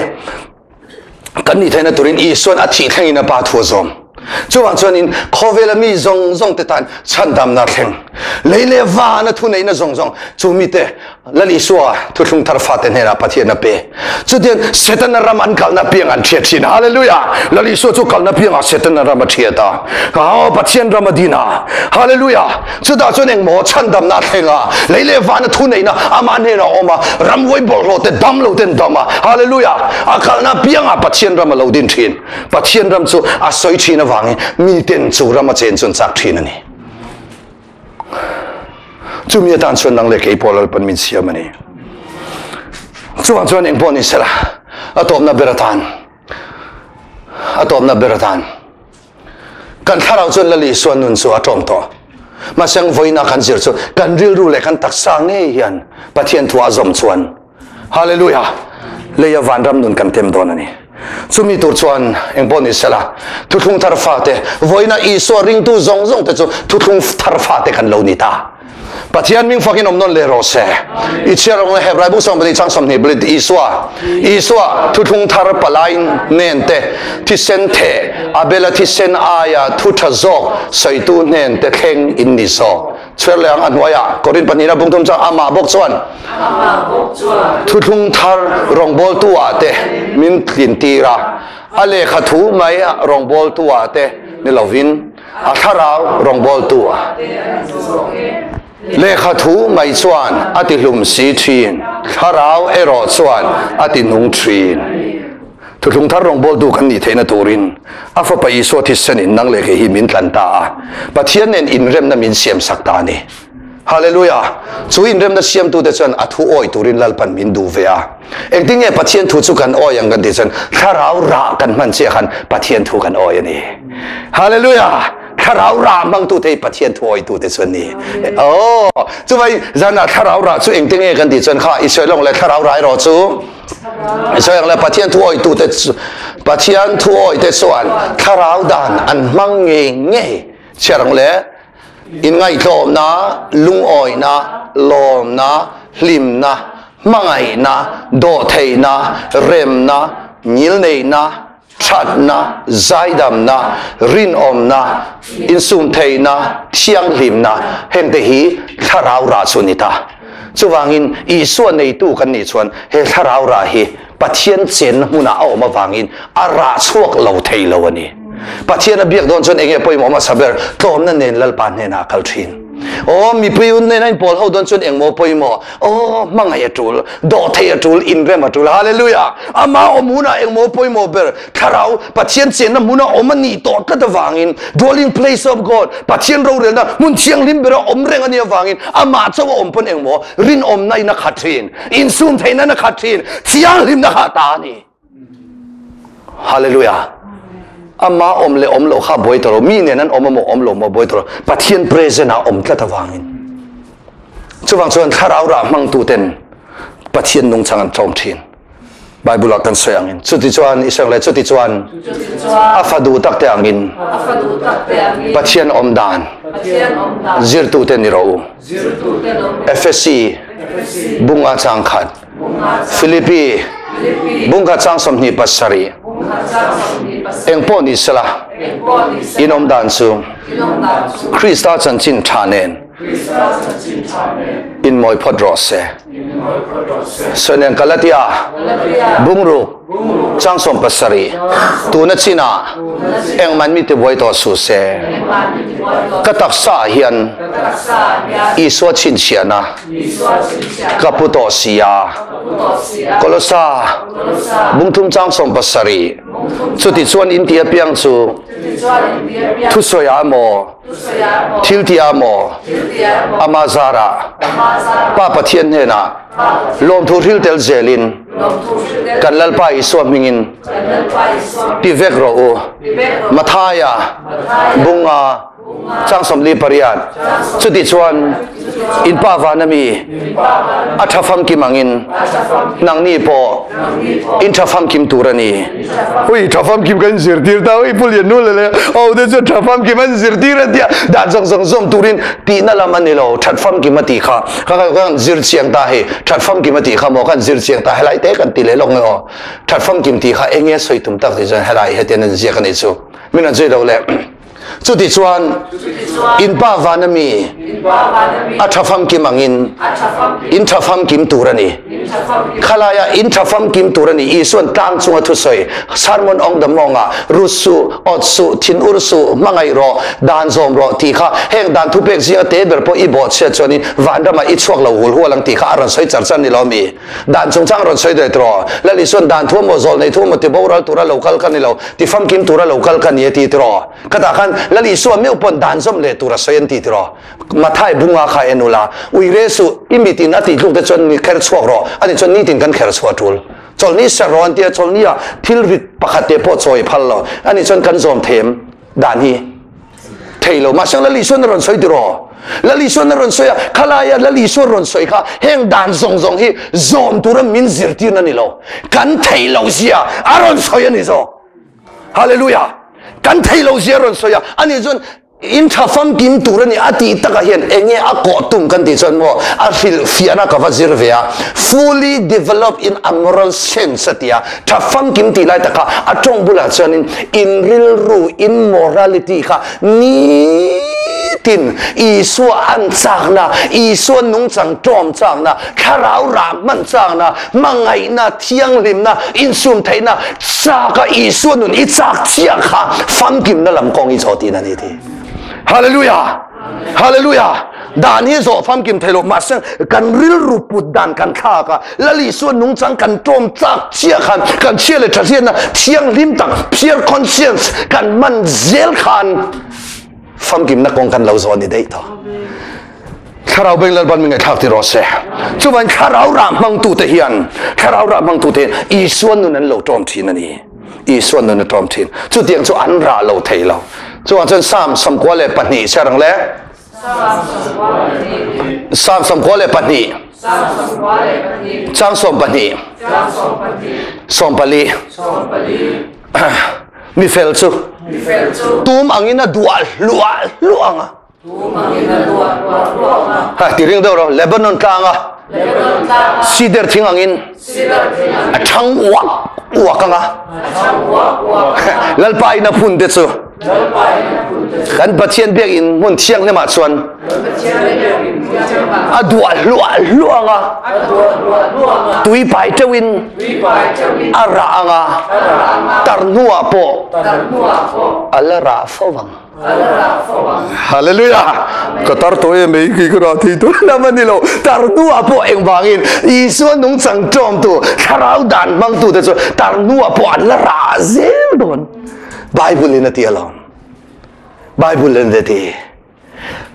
kan nih theihna turin Isuan a thih thlengin a Pa thu a zawm. Chuvang chuanin khawvela mi zawng zawng te tan chhandamna thleng. Lei leh vana thuneihna zawng zawng chu mite Lal Isua thuthlung thar fate hnenah Pathian a pe. Chutiang Setana ram an kalna piang an thiat thin. Hallelujah! Lal Isua chu kalna piangah Setana ram a thiat a. Aw Pathian ram a din a. Hallelujah! Chutah chuan engmaw chhandamna a thleng a. Lei leh vana thu neihna amah hnenah a awm a. Ramhuai bawlhhlawh te dam lo ten dam a. Hallelujah! A kalna piangah Pathian ram a lo din thin. Pathian ram chu a sawi thin avangin miten chu ram a chen chu an chak thin a ni. Chumi atan chuan nang leh kei pawh Lalpan min siam a ni. Chuvang chuan eng pawh ni sela, a tawpna ber atan, a tawpna ber atan kan thlarau chuan Lal Isua nun chu a tawm tawh. Mahse ang vawiina kan zir chu kan rilru leh kan taksa ngei hian Pathian thu a zawm chuan Hallelujah! Leia vanram nun kan tem dawn a ni. Chumi tur chuan engpawh ni sela, thuthlung thar fate, vawiina Isua ringtu zawng zawng te chu thuthlung thar fate kan lo ni ta. Pathian ming fakin awm nawn leh rawh se. I chhiar ang Hebrai bu 12 chang 20 blit Isua, Isua thuthlung thar palai nen te, thisen theh, Abela thisen aia thu tha zawk sawitu hnen te thleng in ni zawk. Chher leh ang a hnuaiah Korin pahnihna bung thum chuan amah bawk chuan thuthlung thar rawngbawltu ah te min tlin tir a, a lehkha thu mai rawngbawltu ah te ni lovin a thlarau rawngbawltu ah lehkha thu mai chuan a ti hlum si thin, thlarau erawh chuan a ti nung thin. Thuthlung thar rawngbawltu kan nih theihna turin a Fapa Isua thisenin nang leh kei hi min tlan ta a, Pathian nen inremna min siamsak ta a ni. Hallelujah! Chu inremna siamtute chuan a thu awi turin Lalpan min duh ve a. Engtin nge Pathian thu chu kan awi ang kan tih chuan thlarau rah kan hman chiah khan Pathian thu kan awi a ni. Hallelujah! Thlarau rah hmangtute hi Pathian thu awitute chu an ni. Oh! Chuvai zanah thlarau rah chu engtin nge kan tih chuan kha i sawi lawng le thlarau rah erawh chu Sawi ang le Pathian thu awi tute Pathian thu awi te chuan thlarau dan an hmang ngei ngei chhiar ang le inngaihtlawmna lungawina lawmna hlimna hmangaihna dawhtheihna remna ngilneihna thatna zaidamna rinawmna insumtheihna thianghlimna hengte hi thlarau rah chu ni ta chuvangin Isua neitu kan nih chuan he thlarau rah hi Pathian chenna hmunah a awm avangin a rah chhuak lo thei lo a ni. Pathian a biak dawn chuan enge pawimawh hmasa ber tlawmna nen Lalpa hnenah a kal thin. Aw mipui un nen a inpawl ho dawn chuan engmaw pawimawh Aw, hmangaih a tul, dawhtheih a tul, inrem a tul. Hallelujah! Ama awm hunah engmaw pawimawh ber, Thlarau, Pathian chenna hmuna awm a nih tawh tlat avangin, dwelling place of God, Pathian rorelna hmun thianghlim bera awm reng a nih avangin, amah chauh a awm pawn engmaw rinawmna in a khat thin, insum theihna in a khat thin, thianghlimna kha a ta a ni. Hallelujah! Ama awm leh awm loh kha buai ta lo, mi nen an awm emaw awm lo maw buai ta lo, Pathian present ah awm tlat avangin. Chuvang chuan thlarau rah hmangtu ten Pathian nungchang an tlawm thin. Bible ah kan sawi angin chuti chuan i sawi le chuti chuan a fa duh tak te angin Pathian awm dan zirtu te ni rawh u. Efesi bunga chang khat Philippi bungkhat chang 27 engpawh ni sela in awm dan chu Krista chanchin tha nen in mawi phawt rawh se. Sawilen Galatia bungruk chang 17 tuna chinah engman mi tibuai tawh suh se. Ka taksa hian Isua chhinchhiahna ka pu tawh si a. Kolosa bungthum chang 17 chuti chuan in ti apiang chu thusawi ah maw thil ti ah maw ama zarah Pa Pathian hnenah lawmthu hril tel zelin. Kan Lalpa Isua hmingin ti vek rawh u. Mathaia bunga chang 48. Chutichuan in Pa van ami a tha famkim angin nangni pawh in tha famkim tur a ni. Ui tha famkim kan zirtir ta ui pu lian nu le le au te chuan tha famkim an zirtir a tia dan zawng zawng zawm turin tihna lam a ni lo that famkim a tih kha kha kha kan zir chiang ta hei that famkim a tih kha maw kan zir chiang ta helai te kan ti leh lawk nge aw that famkim tih kha enge sawi tum tak tih chuan helai hetian an ziak a nih chu min an zui lo le. Chutichuan in Pa van a mi a tha famkim angin in tha famkim tur a ni. Khalaia in tha famkim tur a ni. Isuan tlang chunga thusawi Sermon on the Mount ah rut suh, awt suh, thin ur suh, hmangaih rawh, dan zawm rawh tih kha heng dan thupek zinga te ber pawh i bawhchhiat chuanin vanramah i chhuak lo hul hual ang tih kha a rawn sawi char char ni lo mi? Dan chungchang rawn sawi daih tiraw? Lal Isuan dan thu emaw zawlnei thu emaw ti boral tura lo kal ka ni lo, ti famkim tura lo kal ka ni a ti tiraw? Khatah khan Lal Isua meuh pawn dan zawm leh tura sawi an ti tiraw? Mathai bunga kha en ula, ui re suh, i mitin a tih tluk te chuan ni kher chhuak rawh, ani chuan nitin kan kher chhuah tul. Chawlhni ser rawh an ti a, chawlhni ah thil rit pakhat te pawh chawi phal lo, ani chuan kan zawm them dan hi. Thei lo mahse Lal Isuan a rawn sawi tiraw? Lal Isuan a rawn sawi a, khalaia Lal Isua rawn sawi kha heng dan zawng zawng hi zawm tura min zirtirna ni lo. Kan thei lo zia a rawn sawi a ni zawk. Hallelujah! Kan thei lo zia a rawn sawi a, ani chuan in tha famkim tur a ni a tih takah hian enge a kawh tum kan tih chuan maw a hrilhfiahna ka va zir ve a, fully developed in a moral sense a ti a, Tha famkim tih lai taka a tawng bulah chuanin in rilru, in morality kha nitin Isua an chakna, Isua nungchang tawm chakna, thlarau rah hman chakna, hmangaihna, thianghlimna, insum theihna chaka Isua nun i chak chiah kha famkimna lam kawng i zawh tihna a ni ti. Hallelujah! Hallelujah! Dan hi zawh famkim thei lo mahse kan rilru put dan kan thlak a, Lal Isua nungchang kan tawm chak chiah khan kan chhia leh tha hriatna thianghlim tak pure conscience kan man zel khan famkimna kawng kan lo zawh a ni daih tawh. Thlarau beng Lalpan min ngaihthlak ti rawh se. Chuvan thlarau rah hmangtute hian thlarau rah hmangtute hian Isua nun an lo tawm thin a ni. Isua nun a tawm thin. Chutiang chu an rah lo thei lo. Chuvang chuan Psalm 92 chhiar ang le. Psalm 92. Chang 12. 14. Mi fel chu tum angin a duah hluah hluah anga. Ha ti ring deuh rawh Lebanon tlanga Cedar thing angin a thang uak uak anga. Lalpa in a phun te chu kan Pathian biakinn hmun thianghlim ah chuan a duah hluah hluah anga tui pai teuhin a rah anga tar hnuah pawh a la rah fo ang. Hallelujah! Ka tar tawh em mai khi ka rah thei tawh lam a ni lo. Tar hnuah pawh engvangin Isua nungchang ṭawmtu, thlarau dan hmangtute chu tar hnuah pawh an la rah zel dawn. Bible in a ti alawm. Bible in a ti.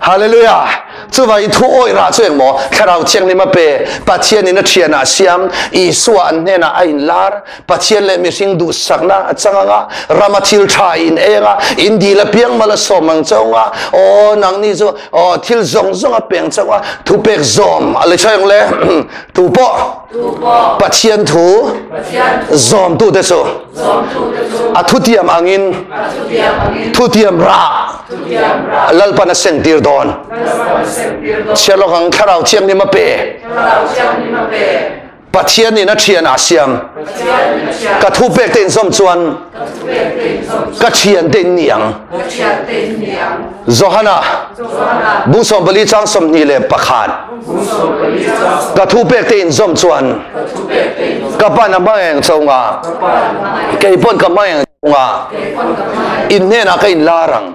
Hallelujah! Chuvangin thu awih rah chu engmaw? Thlarau Thianghlim a pe, Pathian in a thian ah a siam, Isua an hnenah a inlar, Pathian leh mihring duhsakna a chang anga, rama thil tha in eng a, in dil apiang mal a sawm ang chauh anga, aw nangni chu aw thil zawng zawng a peng chauh a, thupek zawm a la tha ang le, tu pawh Pathian thu zawmtute chu a thutiam angin thutiam rah Lalpan a sengtir dawn. Chhiar lawk ang Thlarau Thianghlim a pe. Pathian in a thian ah siam. Ka thu pek te in zawm chuan ka thian te in ni ang. Johana bung 14 chang 21. Ka thu pek te in zawm chuan ka pan a hmang eng chunga kei pawn ka hmang eng chunga in hnenah ka in lar ang.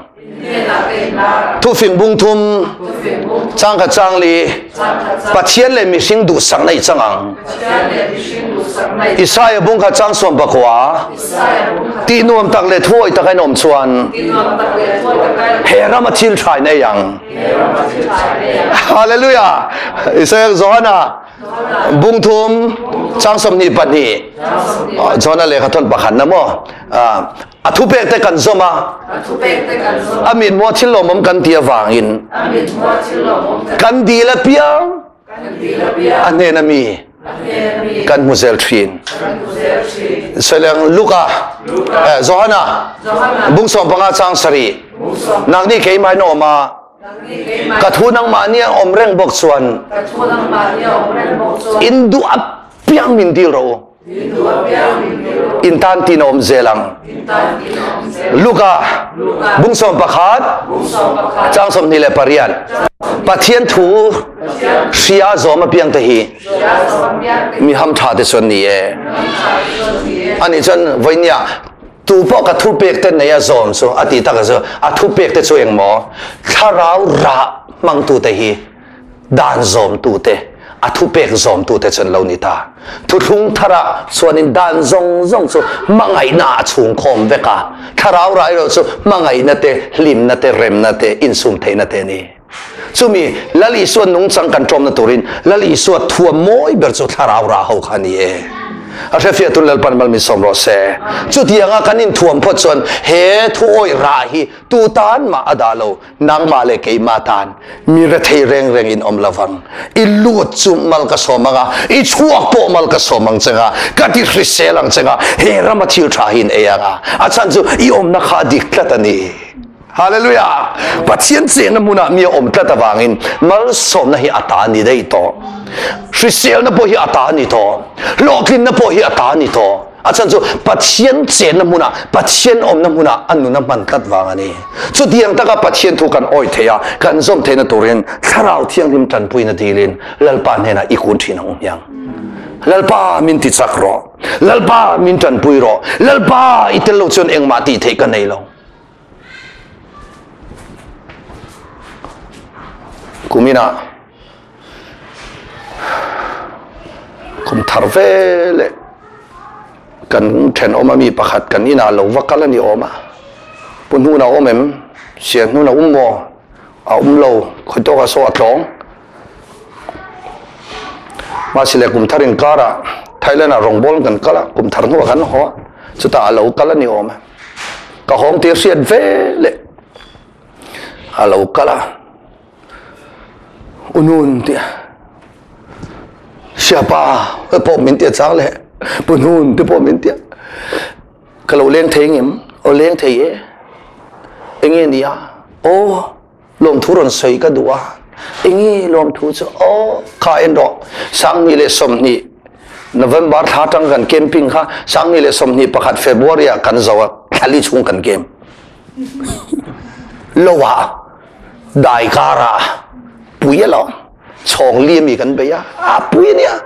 Thufing bung thum chang khat chang li Pathian leh mihring duhsak na i chang ang. Isaiah bung khat chang 19 tih nuam tak leh thuawih tak in awm chuan he rama thil tha in ei ang. Hallelujah! Isaiah Johana bung thum. Chang 22. John-a lehkha thawn pakhatna maw? A thupek te kan zawm a. A mithmuh thil lawmawm kan ti avangin kan dil apiang a hnena mi kan hmu zel thin. Sawilang Luka, Johana, bung 15 chang 7. Nangni keimah in awm a, ka thu nangmahni a awm reng bawk chuan in duh apiang min dil rawh u. In tan tin a awm zel ang. Luka, bung 11, chang 28. Pathian thu hria zawm apiang te hi mi hamtha te chuan ni e. Ani chuan voinia tu pawh ka thu pek te nei a zawm chu a ti tak chu a thu pek te chu engmaw thlarau rah hmangtu te hi dan zawmtu te a thu pek zawmtu te chuan lo ni ta. Thuthlung thara chuanin dan zawng zawng chu hmangaihna a chhung khawm vek a, thlarau rah erawh chu hmangaihna te, hlimna te, remna te, insum theihna te a ni. Chumi Lal Isua nungchang kan ṭawmna turin Lal Isua thuam mawi ber chu thlarau rah ho kha a ni e. A hrefiah tun Lalpan mal min sawm rawh se. Chutianga kan inthuam phawt chuan he thuawih rah hi tu tan mah a dah lo. Nangmah leh keimah tan mi rethei reng reng in awm lovang. I lut chu mal ka sawm anga, i chhuak pawh mal ka sawm ang che nga, ka ti hrisel ang che nga, he rama thil tha hi in ei anga. A chhan chu i awmna kha a dik tlat a ni. Hallelujah! Pathian chenna hmunah mi a awm tlat avangin malsawmna hi a ta a ni daih tawh. Hriselna pawh hi a ta a ni tawh. Hlawhtlinna pawh hi a ta a ni tawh. A chhan chu Pathian chenna hmunah, Pathian awmna hmunah a nun a hman tlat vang a ni. Chutiang taka Pathian thu kan awih theih a, kan zawm theihna turin Thlarau Thianghlim tanpuina dilin Lalpa hnenah i kun thin ang u hmiang. Lalpa min ti chak rawh. Lalpa min tanpui rawh. Lalpa i tel lo chuan engmah tih theih ka nei lo. Kuminah Kum thar ve leh kan thenawm a mi pakhat kan inah lo va kal a ni awm a, Pu Hnuna awm em? Sia Hnuna um maw? A um lo, khawi tawkah saw a tlawng. Mahse leh kum thar inkarah Thailand ah rawngbâwl kan kal a, kum thar hnuah kan haw a, chutah a lo kal a ni awm a. Ka hawng tir hriat ve leh a lo kal a. Unun tia Siapa pawh min tia chang leh Punun te pawh min tia ka lo leng thei ngem aw leng thei e enge ni a aw lawmthu rawn sawi ka duh a enge lawmthu chu aw kha en rawh 2020 November thla tang kan camping kha 2021 February ah kan zo a thlali chhung kan camp lo ah Dai karah pui a lo chhawng li ami kan bei a, a pui ania.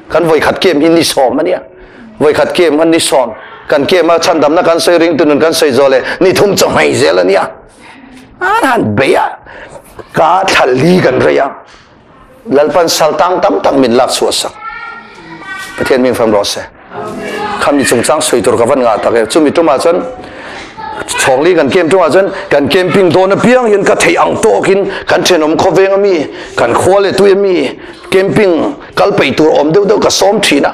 Kan vawikhat kem hi ni sawm ania. Vawikhat kem khan ni sawm. Kan kem a chhandamna kan sawi ring tunun kan sawi zawh leh ni thum chaw hmei zel ania. An han bei a, ka thla li kan rei a. Lalpan saltang tam tak min lak chhuah sak. Pathian min fam rawh se. Khami chungchang sawi tur ka van ngah tak e. Chumi tumah chuan chhawngli kan camp tumah chuan kan camping dawn apiang hian ka theih ang tawkin kan thenawm khawveng ami, kan khua leh tui ami camping kal peih tur awm deuh deuh ka sawm thin a.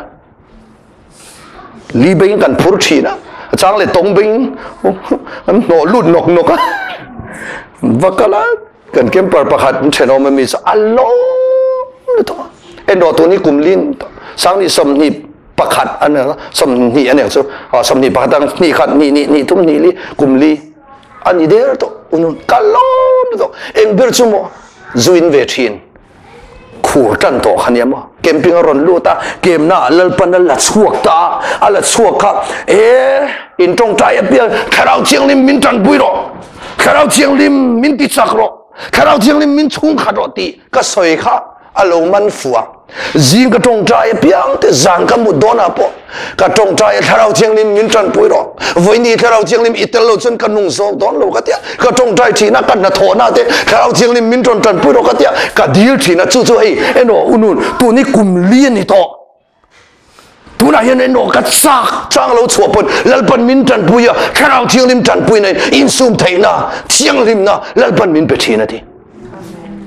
Li beng kan phur thin a. A chang leh tawng beng an hnawh lut nawk nawk a. Va kal a. Kan camper pakhat an thenawm ami chu a lawm lutuk a. Enrawh tun hi kum lin 2021 an 20 aniang chu 21 ang hnih khat hnih hnih hnih thum hnih li kum li a ni der tawh unun ka lawm lutuk eng ber chu maw zu in ve thin khur tan tawh kha nia maw camping a rawn lut a kemna ah Lalpan a la chhuak ta a la chhuak kha e in tawngtai apiang thlarau thianghlim min tanpui rawh thlarau thianghlim min ti chak rawh thlarau thianghlim min chhungkhat rawh tih ka sawi kha a lo man fuh a zing ka tawngtai apiang te zan ka mut dawn ah pawh ka tawngtai thlarau thianghlim min tanpui rawh vawiini thlarau thianghlim i tel lo chuan ka nung zawk dawn lo ka tia ka tawngtai thin a ka hnathawh na te thlarau thianghlim min rawn tanpui rawh ka tia ka dil thin a chu chu hei emaw unun tun hi kum li a ni tawh tunah hian emaw ka chak chang lo chhuah pawn Lalpan min tanpui a thlarau thianghlim tanpui na insum theihna thianghlimna Lalpan min pe thin a ti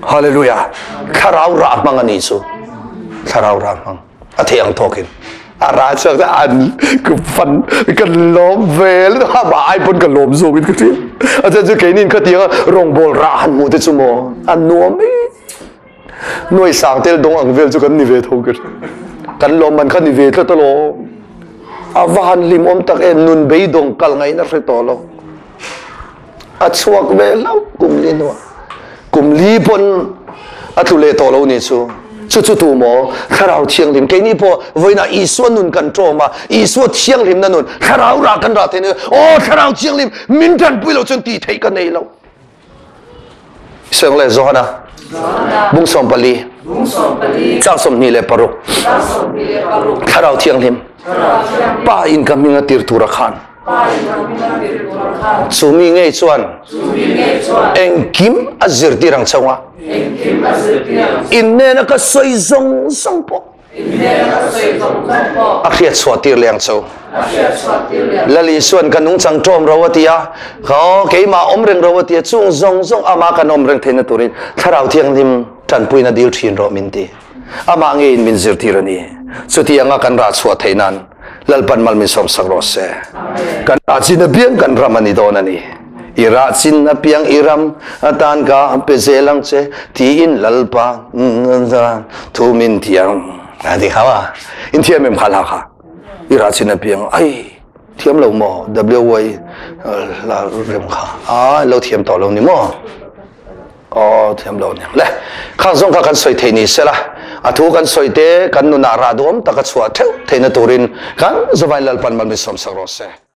Hallelujah thlarau rah hmang a ni chu thlarau rah hmang. A thei ang tawkin a ra chuak ta an ka fan kan lawm vel ha ba ai pon ka lawm zawk in ka hria a chan chu keinin kha tianga rawngbawl ra han hmu te chu maw an nuam e nuai sang tel dawng ang vel chu kan ni ve tho ka kan lawm man kha ni ve tlat alawm a va han hlim awm tak em nun beidawng kal ngaihna hre tawh lo a chhuak ve hlauh kum li hnuah kum li pawn a tlu leh tawh lo ni chu chu chu tu maw thlarau thianghlim keini pawh vawiinah Isua nun kan ṭawm a Isua thianghlimna nun thlarau rah kan rah thei ni aw thlarau thianghlim min ṭanpui lo chuan tih theih ka nei lo Seng le Johana bung 14 chang 26 thlarau thianghlim pa in ka hming a tir tura khan Chu mi ngei chuan engkim a zirtir ang chauh a, in hnena ka sawi zawng zawng pawh a hriat chhuah tir leh ang chauh. Lal Isuan ka nungchang ṭawm ro a ti a, keimah awm reng ro a ti a, chung zawng zawng amah kan awm reng theihna turin Thlarau Thianghlim ṭanpuina dil ṭhin rawh min ti. Amah ngeiin min zirtir a ni. Chutianga kan rah chhuah theih nan Lalpan mal min sawmsak rawh se. Kan rah chin apiang kan ram a ni dawn a ni. I rah chin apiang i ram atan ka pe zel ang che tiin Lalpa thu min tiang. A ti kha ma. In thiam em kha hla kha. I rah chin apiang ai thiam lo maw WY hla rem kha. A lo thiam tawh lo ni maw. Aw thiam lo aniang le. Khang zawng kha kan sawi thei ni sela, a thu kan sawi te kan nunah rah duhawm taka chhuah theuh theihna turin kan Zovain Lalpan mal min sawmsak rawh se.